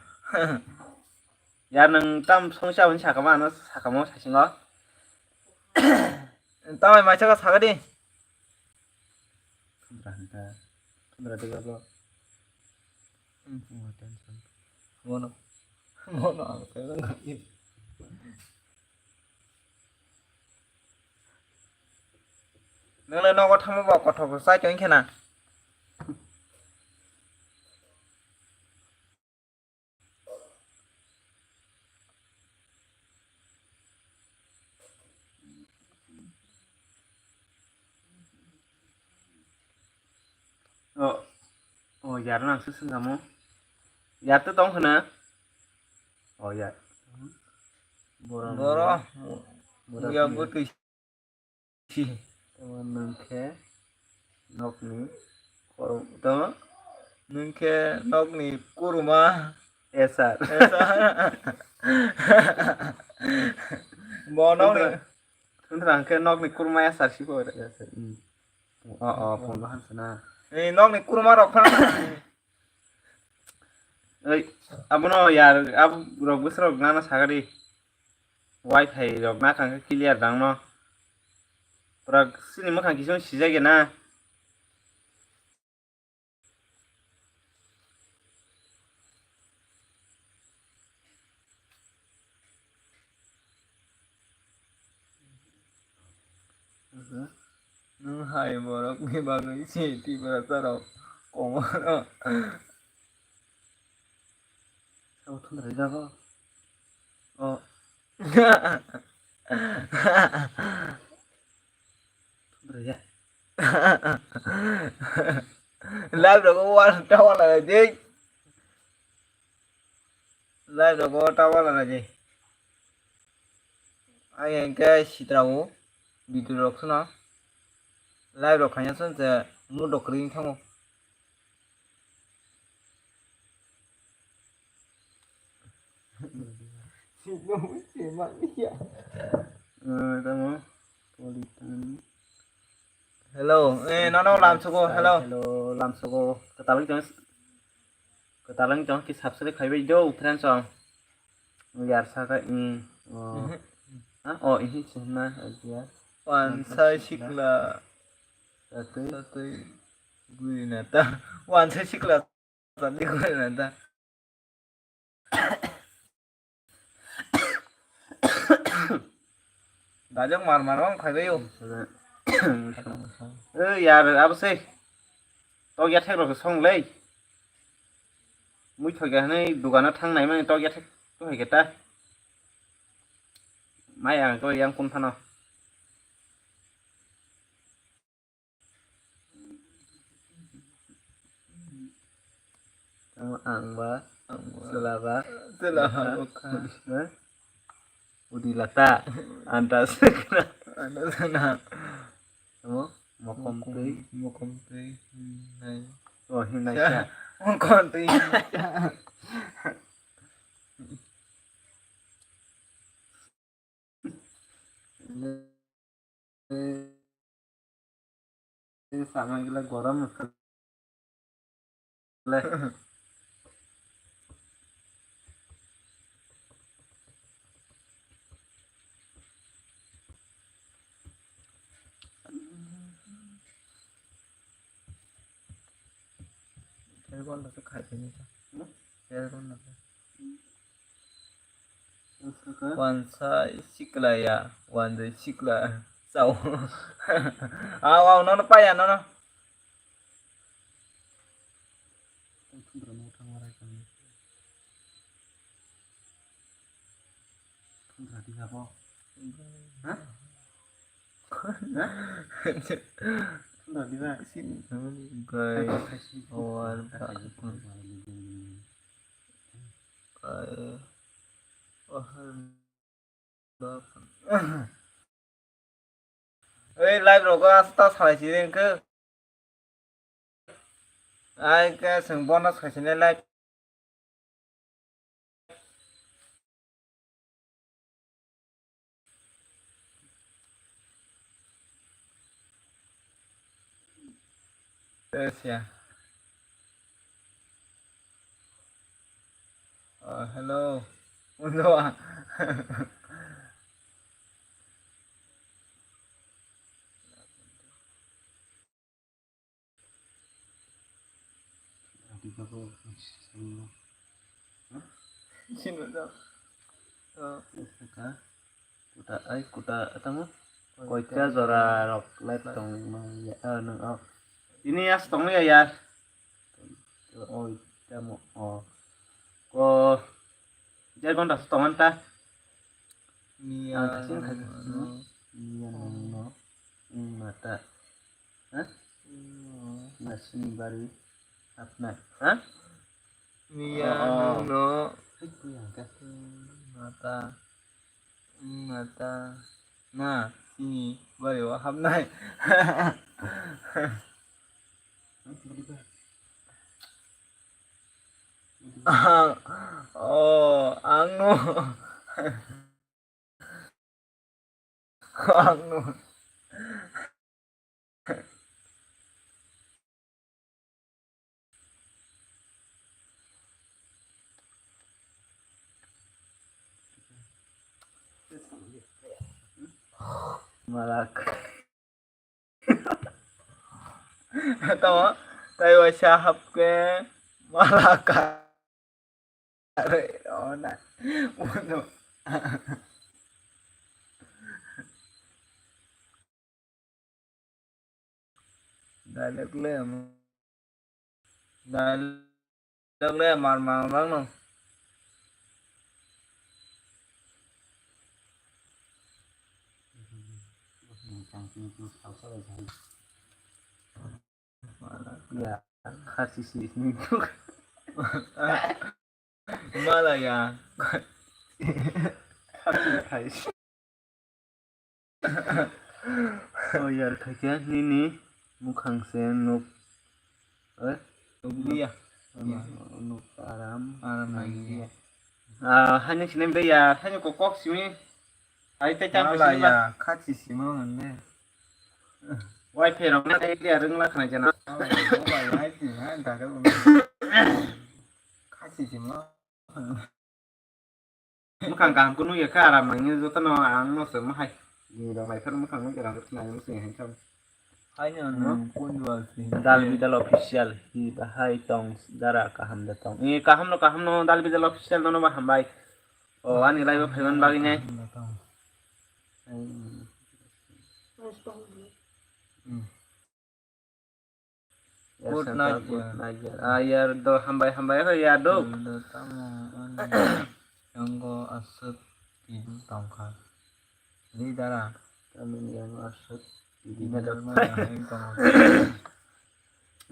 Ya nang tam song saya hin sakama ano sakamo sasingo. Tamai mai saka sagadi. Tundra hanta. Tundra dega bo. Hmm. Mono. Mono ang kaya nang. Nang le nogo thamo ba kothok sai tong khena. O, o, yar nang se sengamo. Yar to tong khna. O, yar. Boro. Boro. Boro. Muya bwtwi. Tamo nwng khe nokni korom-, tamo? Nwng khe nokni kuruma. Esar. Esar. Bo nokni Tundra, tundra hwnkhe nokni kuruma esar si bo. Esar, hmm. O, o, phone bo hamsa na. Ei, nokni kuruma rok phano. Ei, abono yar, abo rok bwsarok nana sagadi. Wi-Fi rok na kangkhe clear dangno. Pura chini mwkhang kisung sijak ya na. Nwng hai borokni bagwi se Tiprasa rok komono. Sabo thundra jago. O. Thundra ya. Live rogo wan tawa la dei. Live rogo tawa la dei. Ai hwnkhe sitrao video rok sano. Live rok khaina song se mood rok kwrwi wng thango. Eh, tamo? Politan. Hello, eh, nono lamsogo, hello. Hello, lamsogo. Kwtal wng tong, kwtal wng tong, ki subscribe khaibai do, friends song. Yar saka, mm, oh. Mhm. Ha? Oh, ihi sihna, ya. Wansa sikla. Tatwi. Tatwi. Guri na ta. Wansa sikla. Tatwi guri na ta. Dajak mar mar wng phai bai o. Eh, yar, abo se. Tok ya thek rok song lei. Mui thok ya hwnwi dogano thang nai mani tok ya thek to hai khe ta. Mai ang to yang kun phano. Tamo ang ba, ang ba. Chwla ba, chwla ba, bwkha. Udi lata, anta sikra. Anta sikra. Tamo mokom twi. Mokom twi, hmm, nai. Oh, hinai sa. Mokom twi. Sama gila gorom le. Aircon da se khai tini ta. Hmm? Aircon da se. Wansa sikla ya, wansa sikla. Sao. Aw, aw, nono paya, nono. Thundra di ba bo. Ha? Ha? Thundra di ba? Guys, awal ba. Guys, oh, ei live rogo asta salai si den khe. Ai khe chwng bono sai sini live. Yes, yeah. Uh, hello. Undo ah. Sino do. Oh. Kuta ai kuta tamo. Koita jora rok live tong ma ya, ah, nang, oh. Ini as tong ya, ya. Oh, tamo, oh. Ko, jai gonta tong anta. Miya. Ang kasing hai. Miya nang no. Mata. Ha? Nasini bari hapnai. Ha? Miya nang no. Hai, bui ang ka. Mata. Mata. Na, sini bari wa hapnai. Oh, ang no. Malak. Tamo, tai waisa hapke malaka. Are, ona. Uno. Dialogue le, dialogue le mar mar bang no. Ya, khasi si. Mala ya. Khasi khai. Oh, yar khaikhe nini mukhang se nuk. Eh? Nukliya. Nuk aram. Aram nangya. Ah, hani sini be ya, hani kok kok simi. Ai te chang simi ya, khachi sima mande. Wai phe rok na dai ya rung la khna jana. Wai phe na dai. Khachi sima. Mukhang kaham kunu ya kha aram nangya joto no ang no se mahai. Ni rang lai khan mwkhang nung rang nai mwsing hai khan. Haino nwng kundwa si. Dal Bidal Official hi bahai tong dara kaham da tong. Ni kaham no kaham no Dal Bidal Official no no ba hambai. O ani live o phaiman bagwi ne. Kaham da tong. Hmm. Good night, good night, yar. Ah, yar do hambai, hambai ho, yar do. Yar do tamo, ani yango aswk tini tongkha. Lidara. Tamoni yango aswk tini tongkha.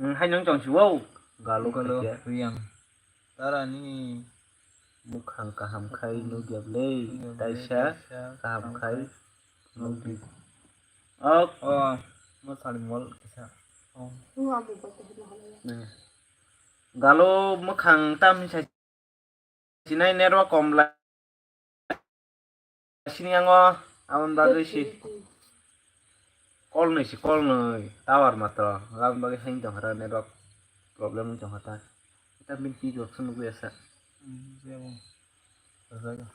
Hmm, hai nung tong si, wow. Galo khaikhe. Riyang. Dara nini mwkhang kaham khai nukya bwle, taisa kaham khai nukdi. Ok. O, mwsali mol kisa. O. Galo mwkhang tam hinsa sinai network kom lai. Sini yango aboni bagwi si call nwi si call nwi tower matro aboni bagwi haino tongkha ta network problem wng tongkha ta. Eta bini twi rok se nugwi asa. Hmm, jebo. Rajak.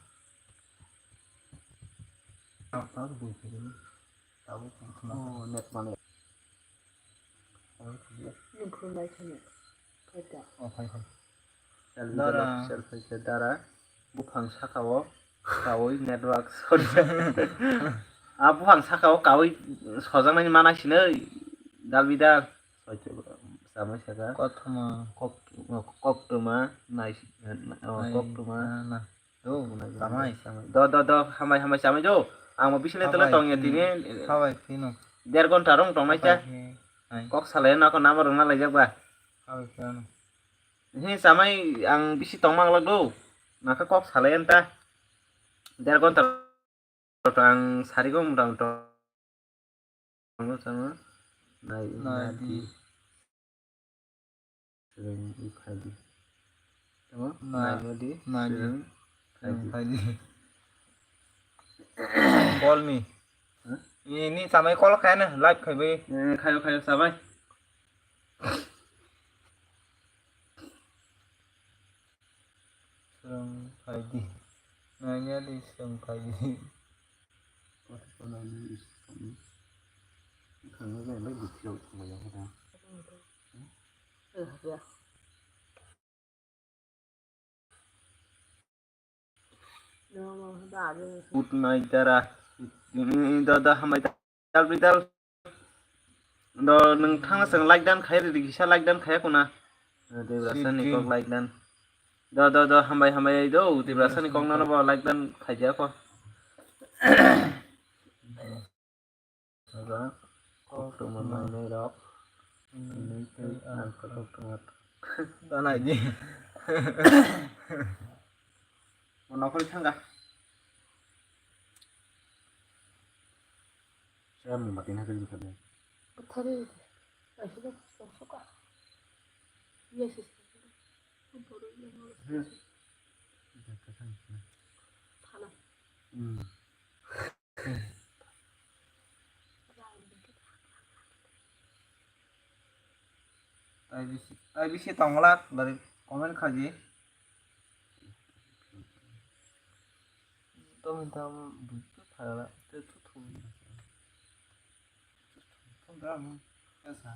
Tabuk bui phai. Tabuk. Oh, net mane. Nung khulumbai kheno. Khaita. Oh, phai, phai. Dara. Dara. Buphang sakao kawi network. Sorry. Ah, buphang sakao kawi sojaknani mana sinoi. Dal bidal. Samai saka. Kothoma. Kok, koktwma nai, oh, nai, koktwma. Na, na. Do, samai, samai. Do, do, do, hambai, hambai, samai do. Ang bo bising le tele tong ya tini. Sabai, tino. Der ghonta rong tong nai cha. Sabai, hai. Kok salai na ko number rong na lai jak ba. Sabai, tino. He, samai ang bisi tong mang lak do. Naka kok salai anta. Der ghonta rong ang sari go mudang tong. Tongno tongno nai, nai di. Swrwng i phai di. Tamo? Nai, nai mo di, nai di. Swrwng phai di. Call me. Huh? Ini samai call khaina, live khaibai. Eh, khayo, khayo, samai. Swrwng phai di. Nai ya di, swrwng phai di. Good night, dara. Ini dada hambai dal bidal. Do nwng thangna chwng like dan khai ridi kisa like dan khaya kuna. Debrasa ni kok like dan. Do, do, do, hambai, hambai, do, Tiprasa ni kok nono bo like dan khaijak kho. Aba kok tongma nai nai rok. Ini tei ang kok tongma. Da nai di. Mo nokhor thangga. Saya mati na kali kali. Thari. Ahi da suka. Yes. Tai bisi, tai bisi tongla dari comment khaji. Tong tam butu phala te tu tu. Tong tam esa.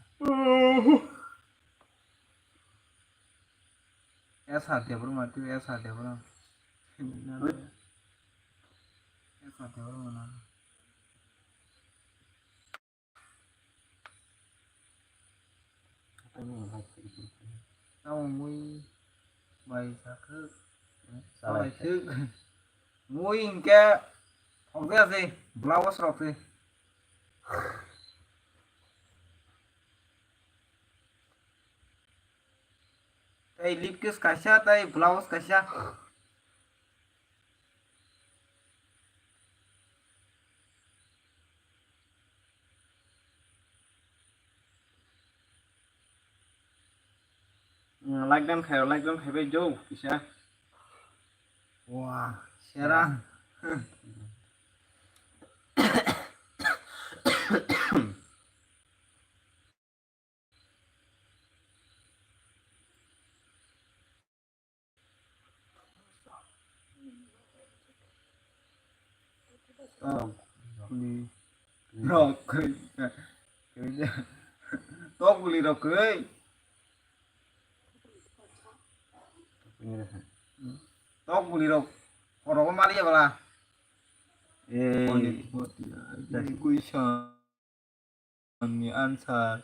Esa Debbarma, tu Esa Debbarma. Esa Debbarma na. Tamo mui bai sakhe. Salai thik. Mui hinkhe thokjaya se, blouse rok se. Tei lip kiss kaisa, tei blouse kaisa. Like dan khayo, like dan khaibai jo kisa. Wah, serang. Tong. Rok kwrwi. Tok bwlwi rok kwrwi. Tok bwlwi rok. Orogo maliya bala. Eh. Question ni answer.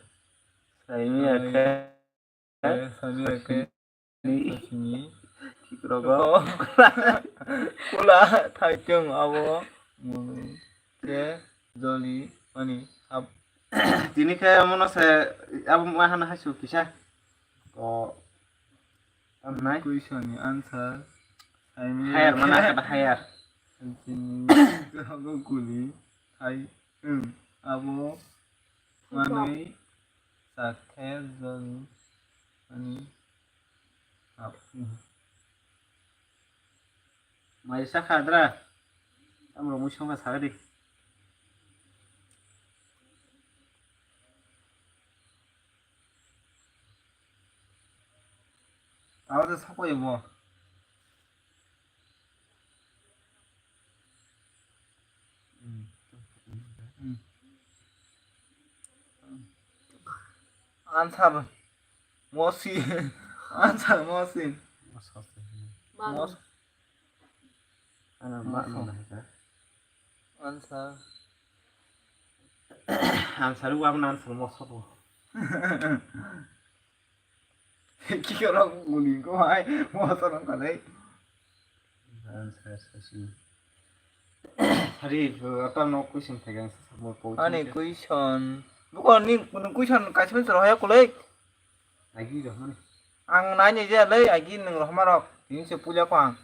Saimaya khe. Eh, saimaya khe. Ni. Sini. Kikrok. Kula thaichung abo. Mwnwi khe joli mani hap. Tini khe mono se abo ma hana haisu kisa. Ko. Amnai. Question ni answer. Saimaya higher mana khe. Kata higher. Sini. Abo guli. Hai. Hmm. Abo. Manwi. Sakhe jol ani hap. Mai sakha dra. Tamro mui songkha sakha di. Abo to sakoi bo. Answer mosi. Answer mosi. Mos. Ana ma ma hai ka. Answer. Answer wa na answer moso bo. Kikorok muni ko hai moso rong kalai. Answer sasi. Hari ata no question thai gang sa mo po. Ani question. Buko ni question kaisa roh ya kulai. Agi roh mani. Ang nai ni je lai agi nang roh marok. Tin se pulya ko ang.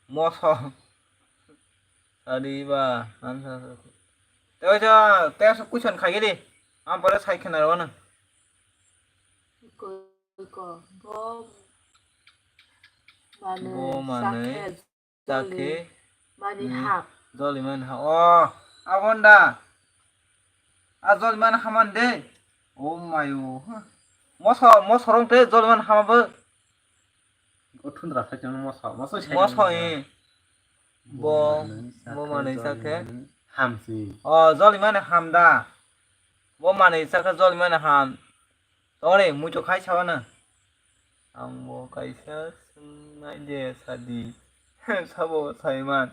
Moso. Sadi ba, answer. Tei ja, tei so question khai di. Am pore sai khna ro na. Ko, ko, bo mane bo mane sakhe sakhe joli mani hmm, hap. Joli mani hap. Oh, abonda. A joli mani haman de. Oh mayo. Moso, moso rong te joli mani hama bo. O thundra sai chwng moso, moso sai moso chwng. Eh. Bo, bo manwi sakhe. Hamsi. O, joli mani ham da. Bo manwi sakhe joli mani ham. Tore, muitu khai sawana. Ang bo kaisa swngnai de sadi. Sabo saiman.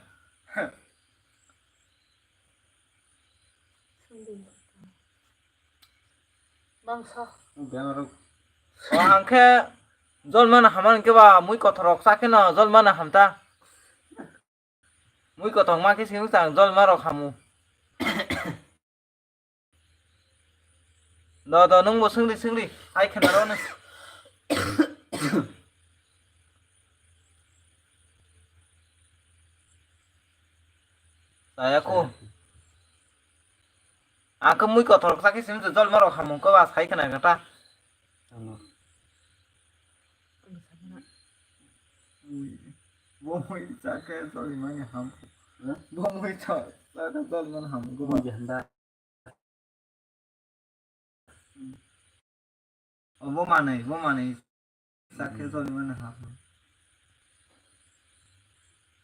Bangsa. Biyang rok. O, ang khe jolmano hamani khe ba mui kothorok cha khe no jolmano hamta. Mui kothok ma khe sini chang jolma rok hamu. Do, do, nwng bo swngdi, swngdi. Hai khe naro nw. Chaya ko. Ang khe mui kothor khe simi jolma rok hamung khe ba sai khna khe ta. Bo mui cha khe jolmani ham. Bo mui cha, cha khe jolmani ham. Bo mui janda. O bo manwi, bo manwi. Sakhe jolmani ham.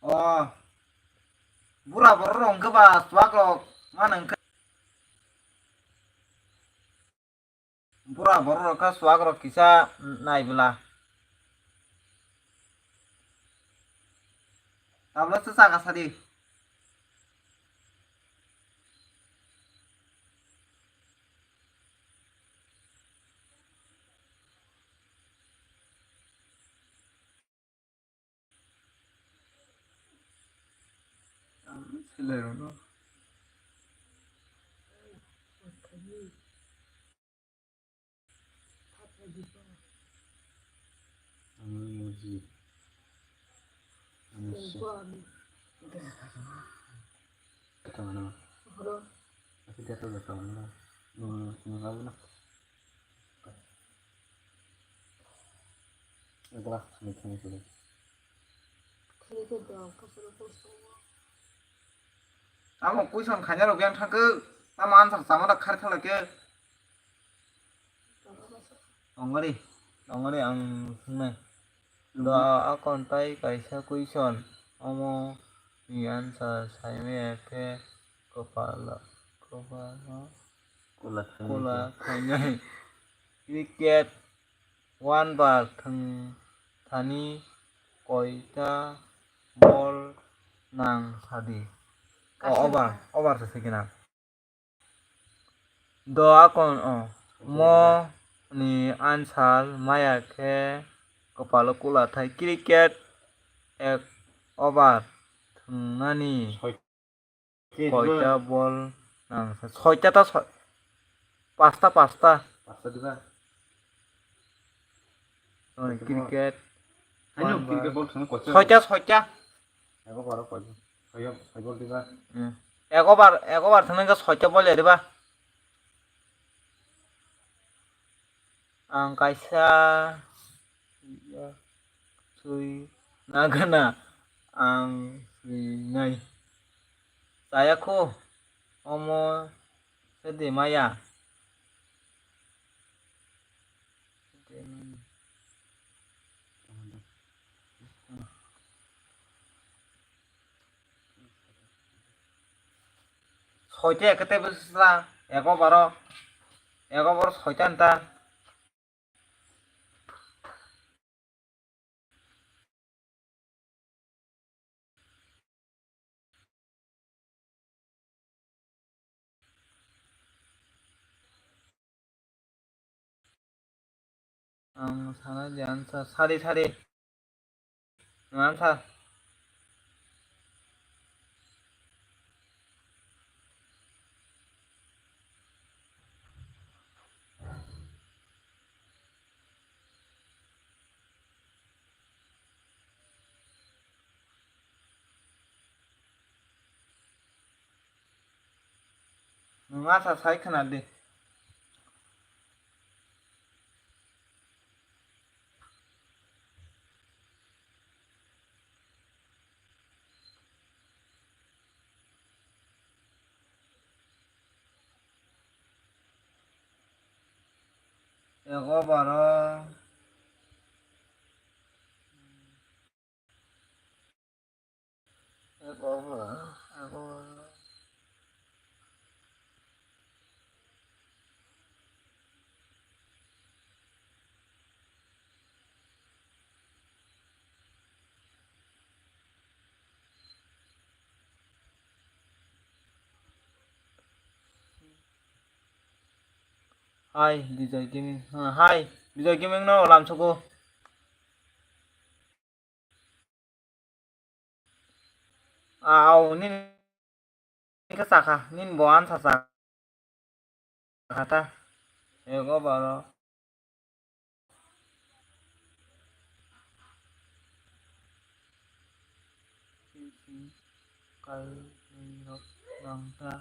O bura borok rok hwnkhe ba chuak rok mano hwnkhe. Bura borok rok kha chuak rok kisa nai bwla. Tabla se chaka sadi. Selai rok no. Ang muji. Ang muji. Kata mana? Aku jatuh jatuh mana? Nung nung apa na? Adalah kami kami sudah. Tamo question khaina rok yang thangkhe tamo answer sama da khar khala khe. Tongori, tongori ang swngnai. Do akon tai kaisa question omo ni answer saimaya khe Kopalo, kopalo. Kula khainai. Kula khainai. Cricket one bar thwng thani koita ball nang sadi. O, kaisa over, over se sikina. Do akon, o. Mo ni answer maya khe kopalo kula thai. Cricket ek over thwngnani. Soi. Koita ball nang sa-, soita ta soi-, pasta, pasta. Pasta diba? Soita ball. Cricket. Haino cricket ball thwngno koita. Soita, soita. Ego baro koita. Soyo, soi ball diba? Hmm. Ego bar, ego bar thwngno soita ball ya diba? Ang kaisa swi nagana ang swinai. Chaya kho omo sede maya. Soita ekete bwsa, ego baro, ego baro soita nta. Ang sana di answer sari sari. Answer. Nwng asa sai khna di. Ego baro. Ego baro. Ego baro. Hai, Bijoy Gaming. Ha, hai, Bijoy Gaming no lamsugo. Au, nini khe sakha, nini bo ansa sakha ta. Ego baro. Kairok nang ta.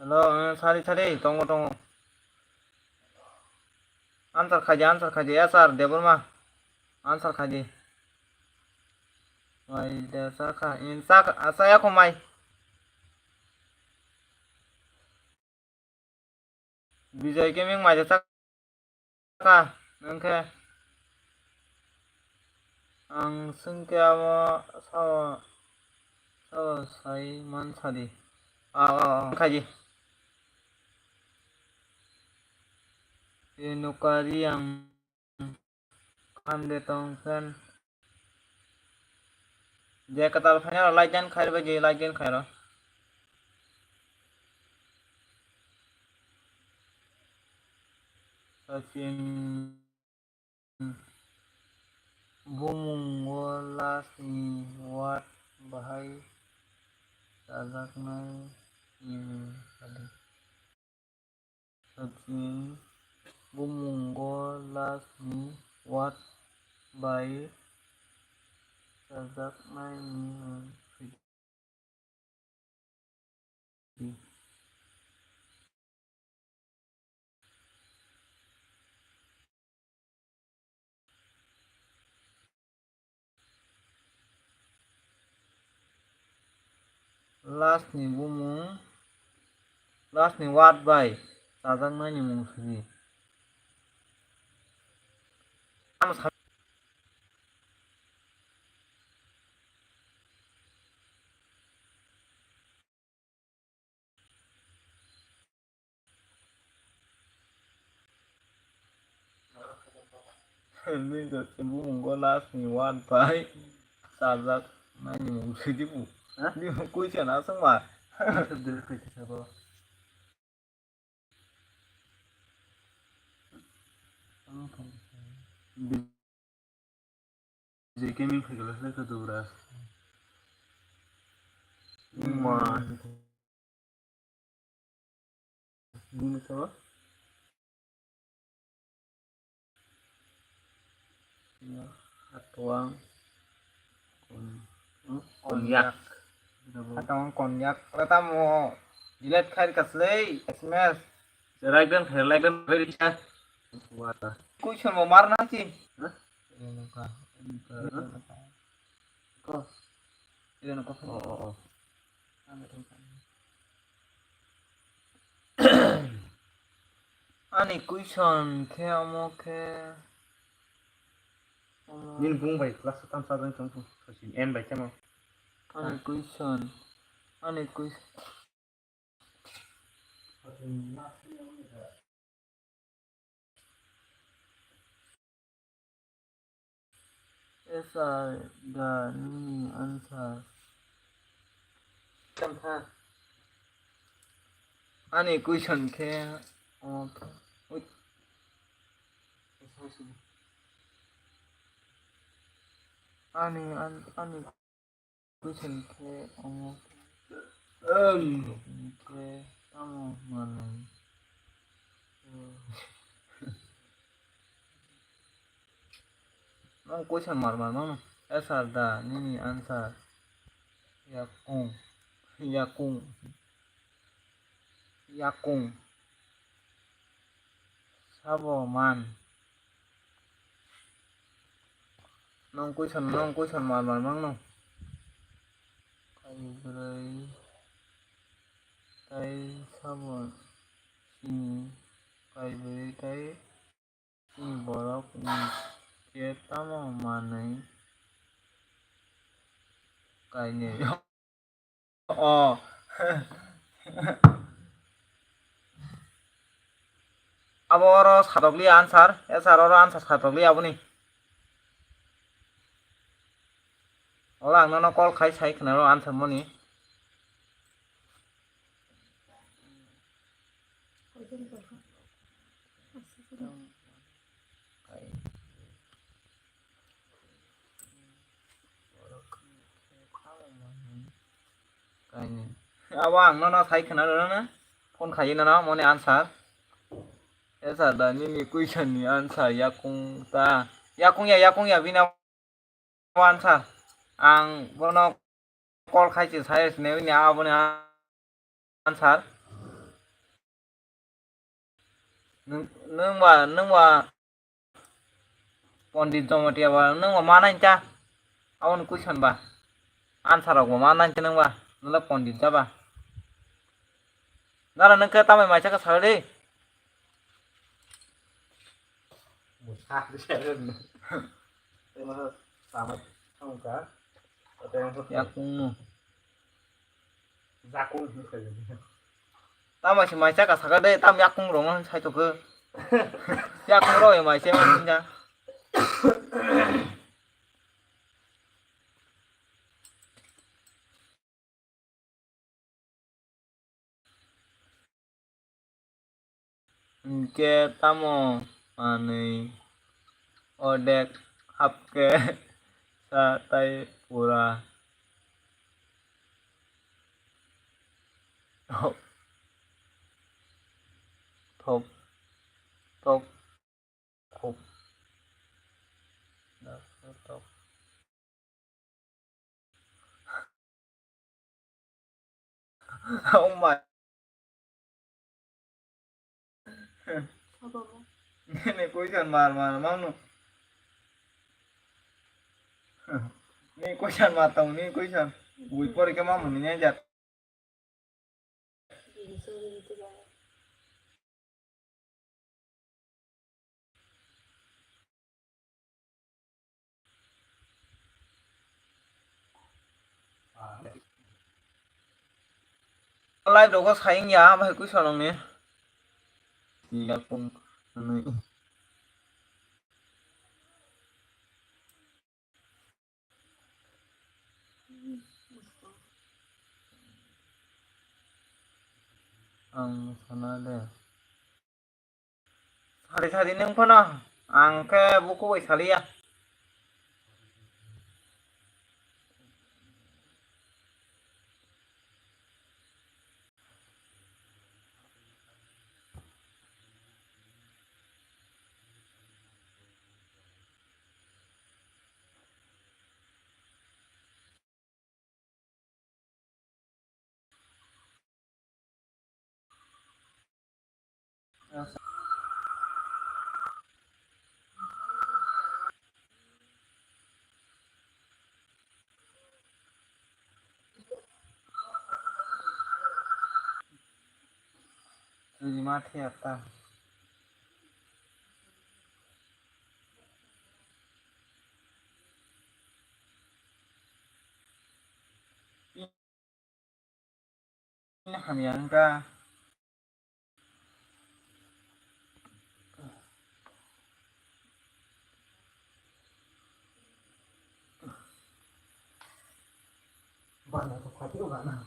Hello, eh, sari, sari, tongo, tongo. Answer khaidi, answer khaidi, S R Debbarma. Answer khaidi. Mai de sakha, in sakha, asa ya kho mai. Bijoy Gaming mai de sakha, nang khe. Ang swngkhe amo sao, sao sai man sadi. Ah, ah, ah, khaidi. E nukari ang. Hamde tong khan. Je kwtal phaina rw like dan khairw bai, je like dan khairw. Sachin bumung o last ni word bahai chajaknai ni mung sadi. Sachin bumung o last ni word bai chajaknai ni mung sidi. Last ni bumung, last ni word bai chajaknai ni mung sidi. Ano sa- Nini to se bumung go last ni one pai. Sajak nani mung sidi bu. Ha? Ni mung kuisa na sung ma. Answer delete khai sabo. J K min khai kala sai ka dura. Ma. Bini sabo. Atuang. Kon-, hmm? Konyak. Atuang konyak. Kata mo delete khai kaslei S M S. Like dan khai, like dan khai riksa. Wata. Question mo marna chi. Hah? Ko. Ko. Oh, oh, oh. Ani question khe omo khe, omo. Nini bung bai class o tamsa jang tong thung, sasi N bai chamo. Ani question, ani question. Esa da nini answer. Ani question khe, omo khe, ui. Ani, an-, ani question khe omo khe. Em. Khe tamo manwi. Nang question mar mar mano. Answer da nini answer. Yakung. Yakung. Yakung. Sabo man. Nong question, nong question mar mar mangno. Kaibrwi tai sabo sini, kaibrwi tai sini borok ni khe tamo manwi kainwi. Oh. Abo oro satokli answer, answer oro answer satokli aboni. Oro ang nono call khai sai khna ro answer moni. Kainwi. Abo ang nono sai khna rwna, phone khaiwi nono moni answer. Esa da nini question ni answer yakung ta. Yakung ya, yakung ya bini abo answer. Ang bono call khai se sai sini bini aboni answer. Nwng, nwng ba, nwng ba Pondit Jamatia ba, nwng ba ma nai cha? Aboni question ba. Answer rok bo ma nai cha nwng ba? Nwng le Pondit ja ba? Nara nwng khe tamai mai cha kha sa di. Yakung no. Jakung hinwi khaijak. Tamo se mai cha ka saka de, tam yakung rong sai to khe. Yakung rok mai se mai hinja. Hinkhe tamo manwi odek hapkhe sa tai pura. Thok, thok, thok. Khuk. Oh my. Nini question mar mar mangno. Nini question mar tong, nini question. Bui pore khe ma muni nai jak. Live rogo saying ya, bahai kuisa nongni. Iya, pung. Ang sana de. Sari sari nung phano, ang khe buku bai saliya. Ni ma thia ta. Ini hamya wngkha. Bana to phaikhe rw gana.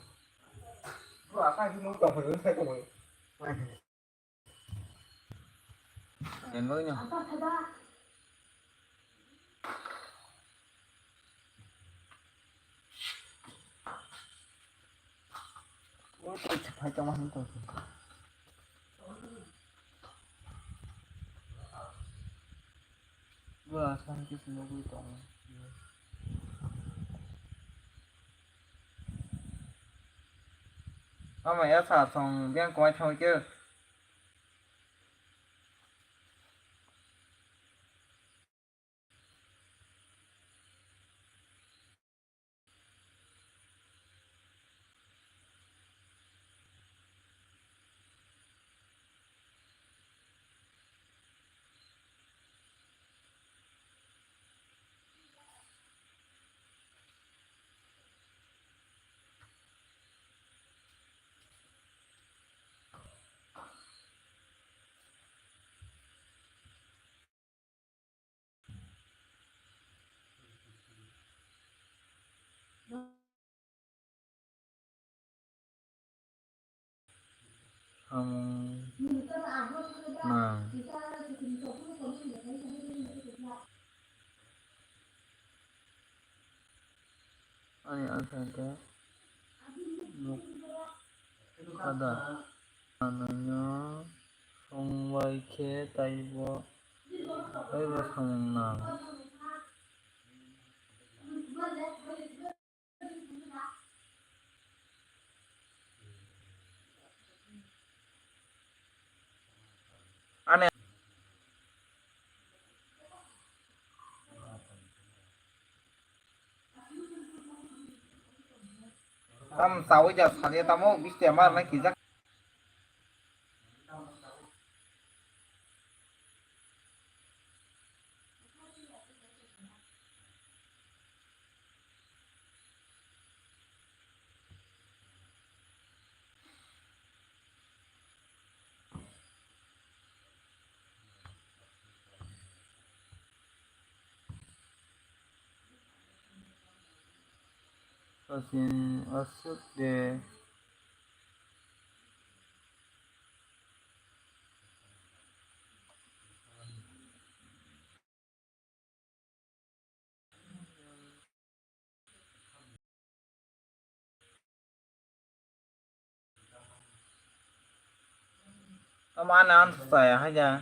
Bro, asa hino tong phai, phai tong phai. Yen bagwi no. Phai tongma hwn tong. Bwla sanke se nugwi tongo. Ama ya sa song biyang kwmai thangwi khe. Samung nang. Ani answer khe nuk kada. Ano songbai khe taibo, taibo samung nang. Ani tam chawi ja sani tamo bisti amar na kijak. Aswk de. Tamo ani answer chaya hai ja.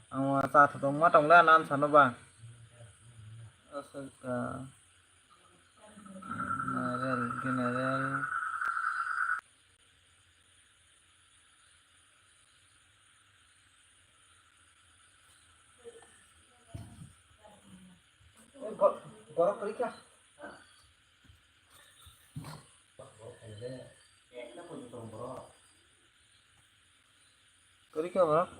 Ang wa cha tha tongma tong le ani answer no ba. Aswk ta. General, general. Borok kwrwi kha. Kwrwi kha borok.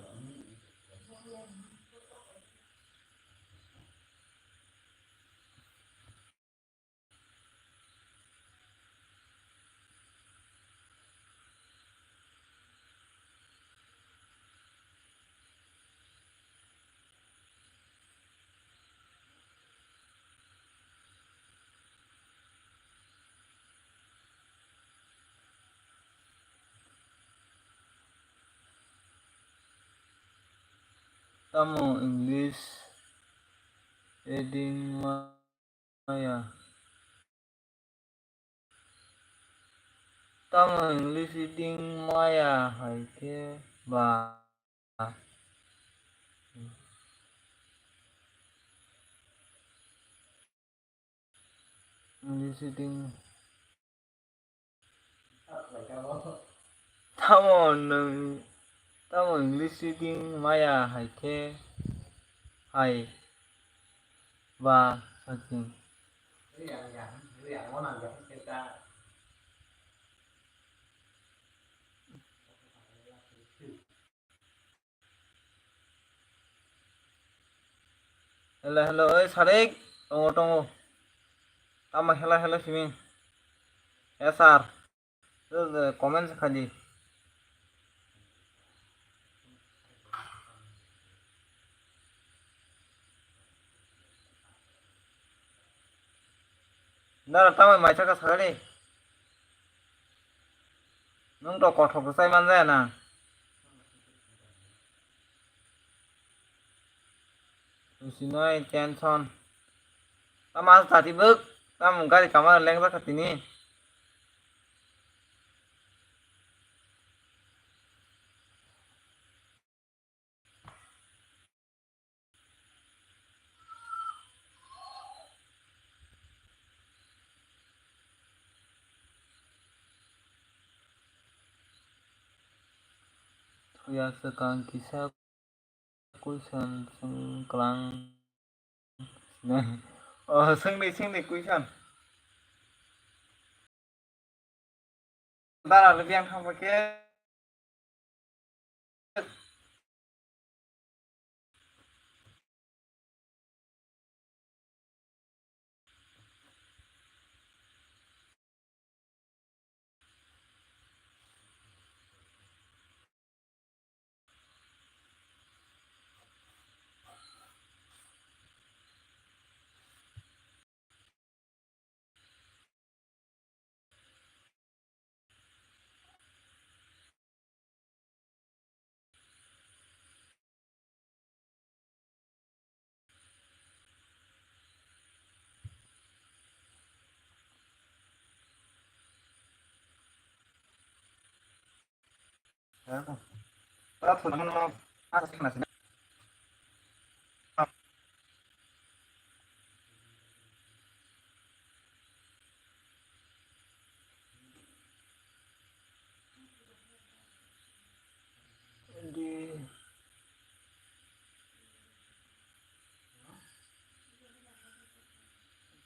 Tamo English reading maya? Tamo English reading maya hai khe ba? English reading. Tamo nwng, tamo English reading maya hai khe hai ba saking. Hello, hello, oi Sarik, tongo, tongo. Tamo hello, hello simi. Yes, sir. Comment se khai di. Nara tamo mai saka sakani. Nwng to kothok to chai man jaya na. Sinoi tension. Tamo jati bwk. Tamo gari kamar leng jaka tini. Thuya swkang kisa question swng klang. Oh, swngdi, swngdi question. Dara le biyang thangba khe.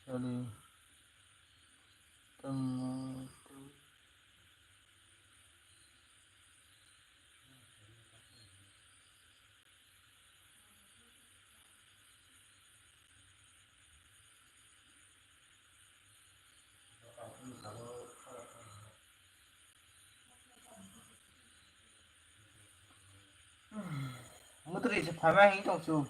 Sorry. Tamo. Mutri se phaima hing tong su.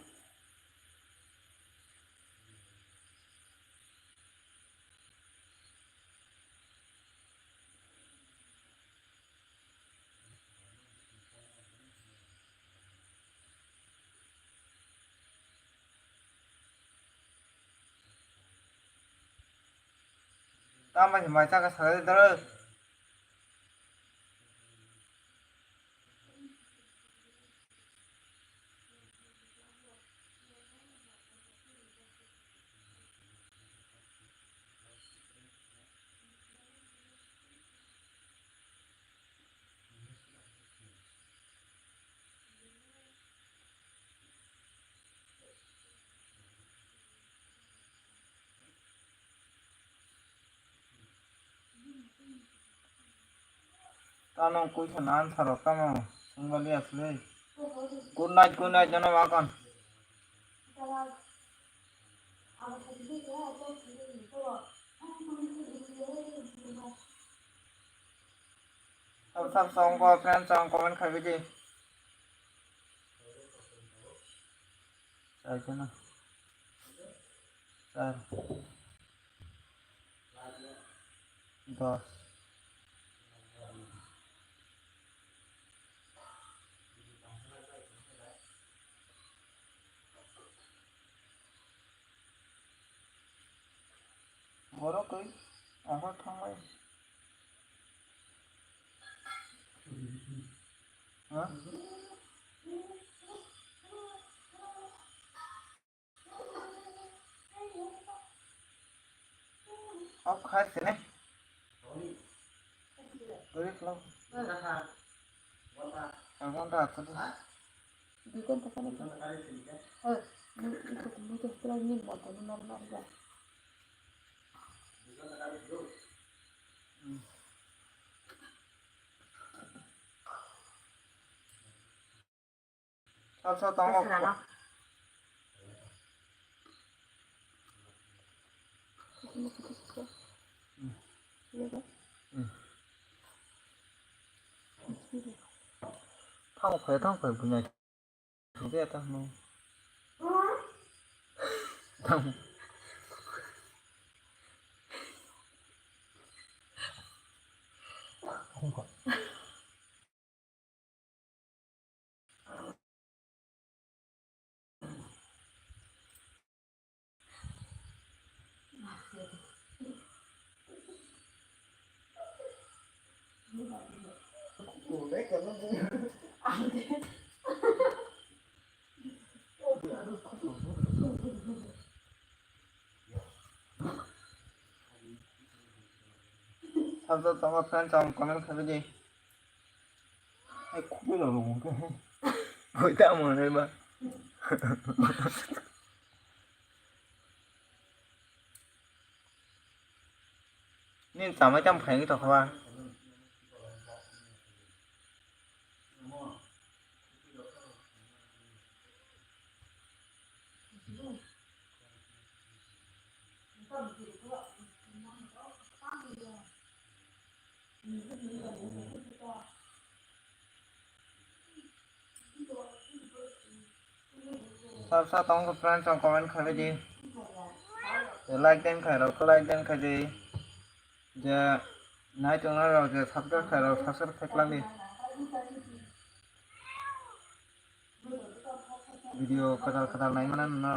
Tamo se mai saka saka daro. Tamo question answer rok tamo swngmani asle. Good night, good night, jono bakon. Sab sab song ko friend song comment khai bidi. Char jona. Char. Dos. Nokha thanglai. Ha? Off khai sini. Doi khwlao. Ang phone ta atsadi. Dui ghonta kano. Oi, mui, mui to, mui to hwtwlai ni moto no nang nang ba. Sal sal tongo. Thang phai, thang phai, bunya. Thang phai, thang no. Thang. Sabjak tongo friends, ang comment khabai di. Ai, khukui rok rwngkhe. Boi ta mwnai ba. Nini chamai tamo phaini tongkha ba. Sab sa tong khe friends, ang comment khlai di. Like den khai rok, like den khai di. Je nai tongnai rok je subscribe khai rok, subscribe khai klang di. Video kwtal kwtal nai mano no.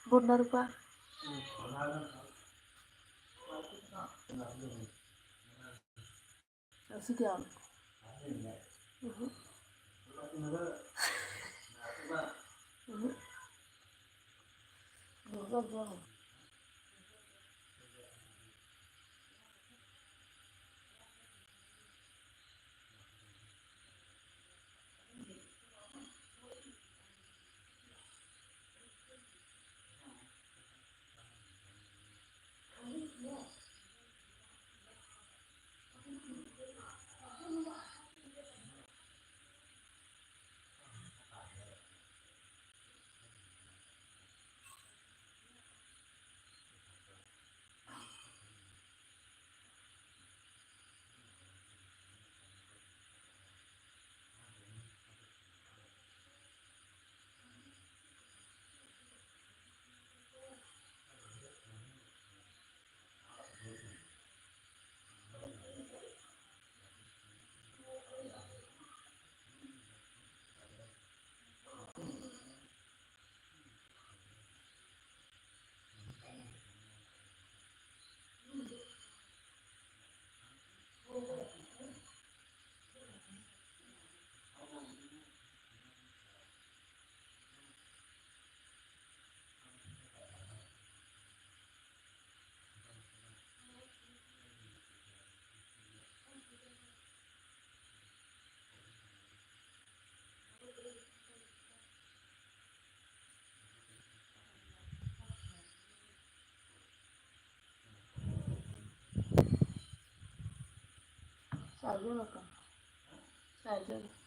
Bunda rupa. Sit down. Mhm. Mhm. Charger rok. Charger.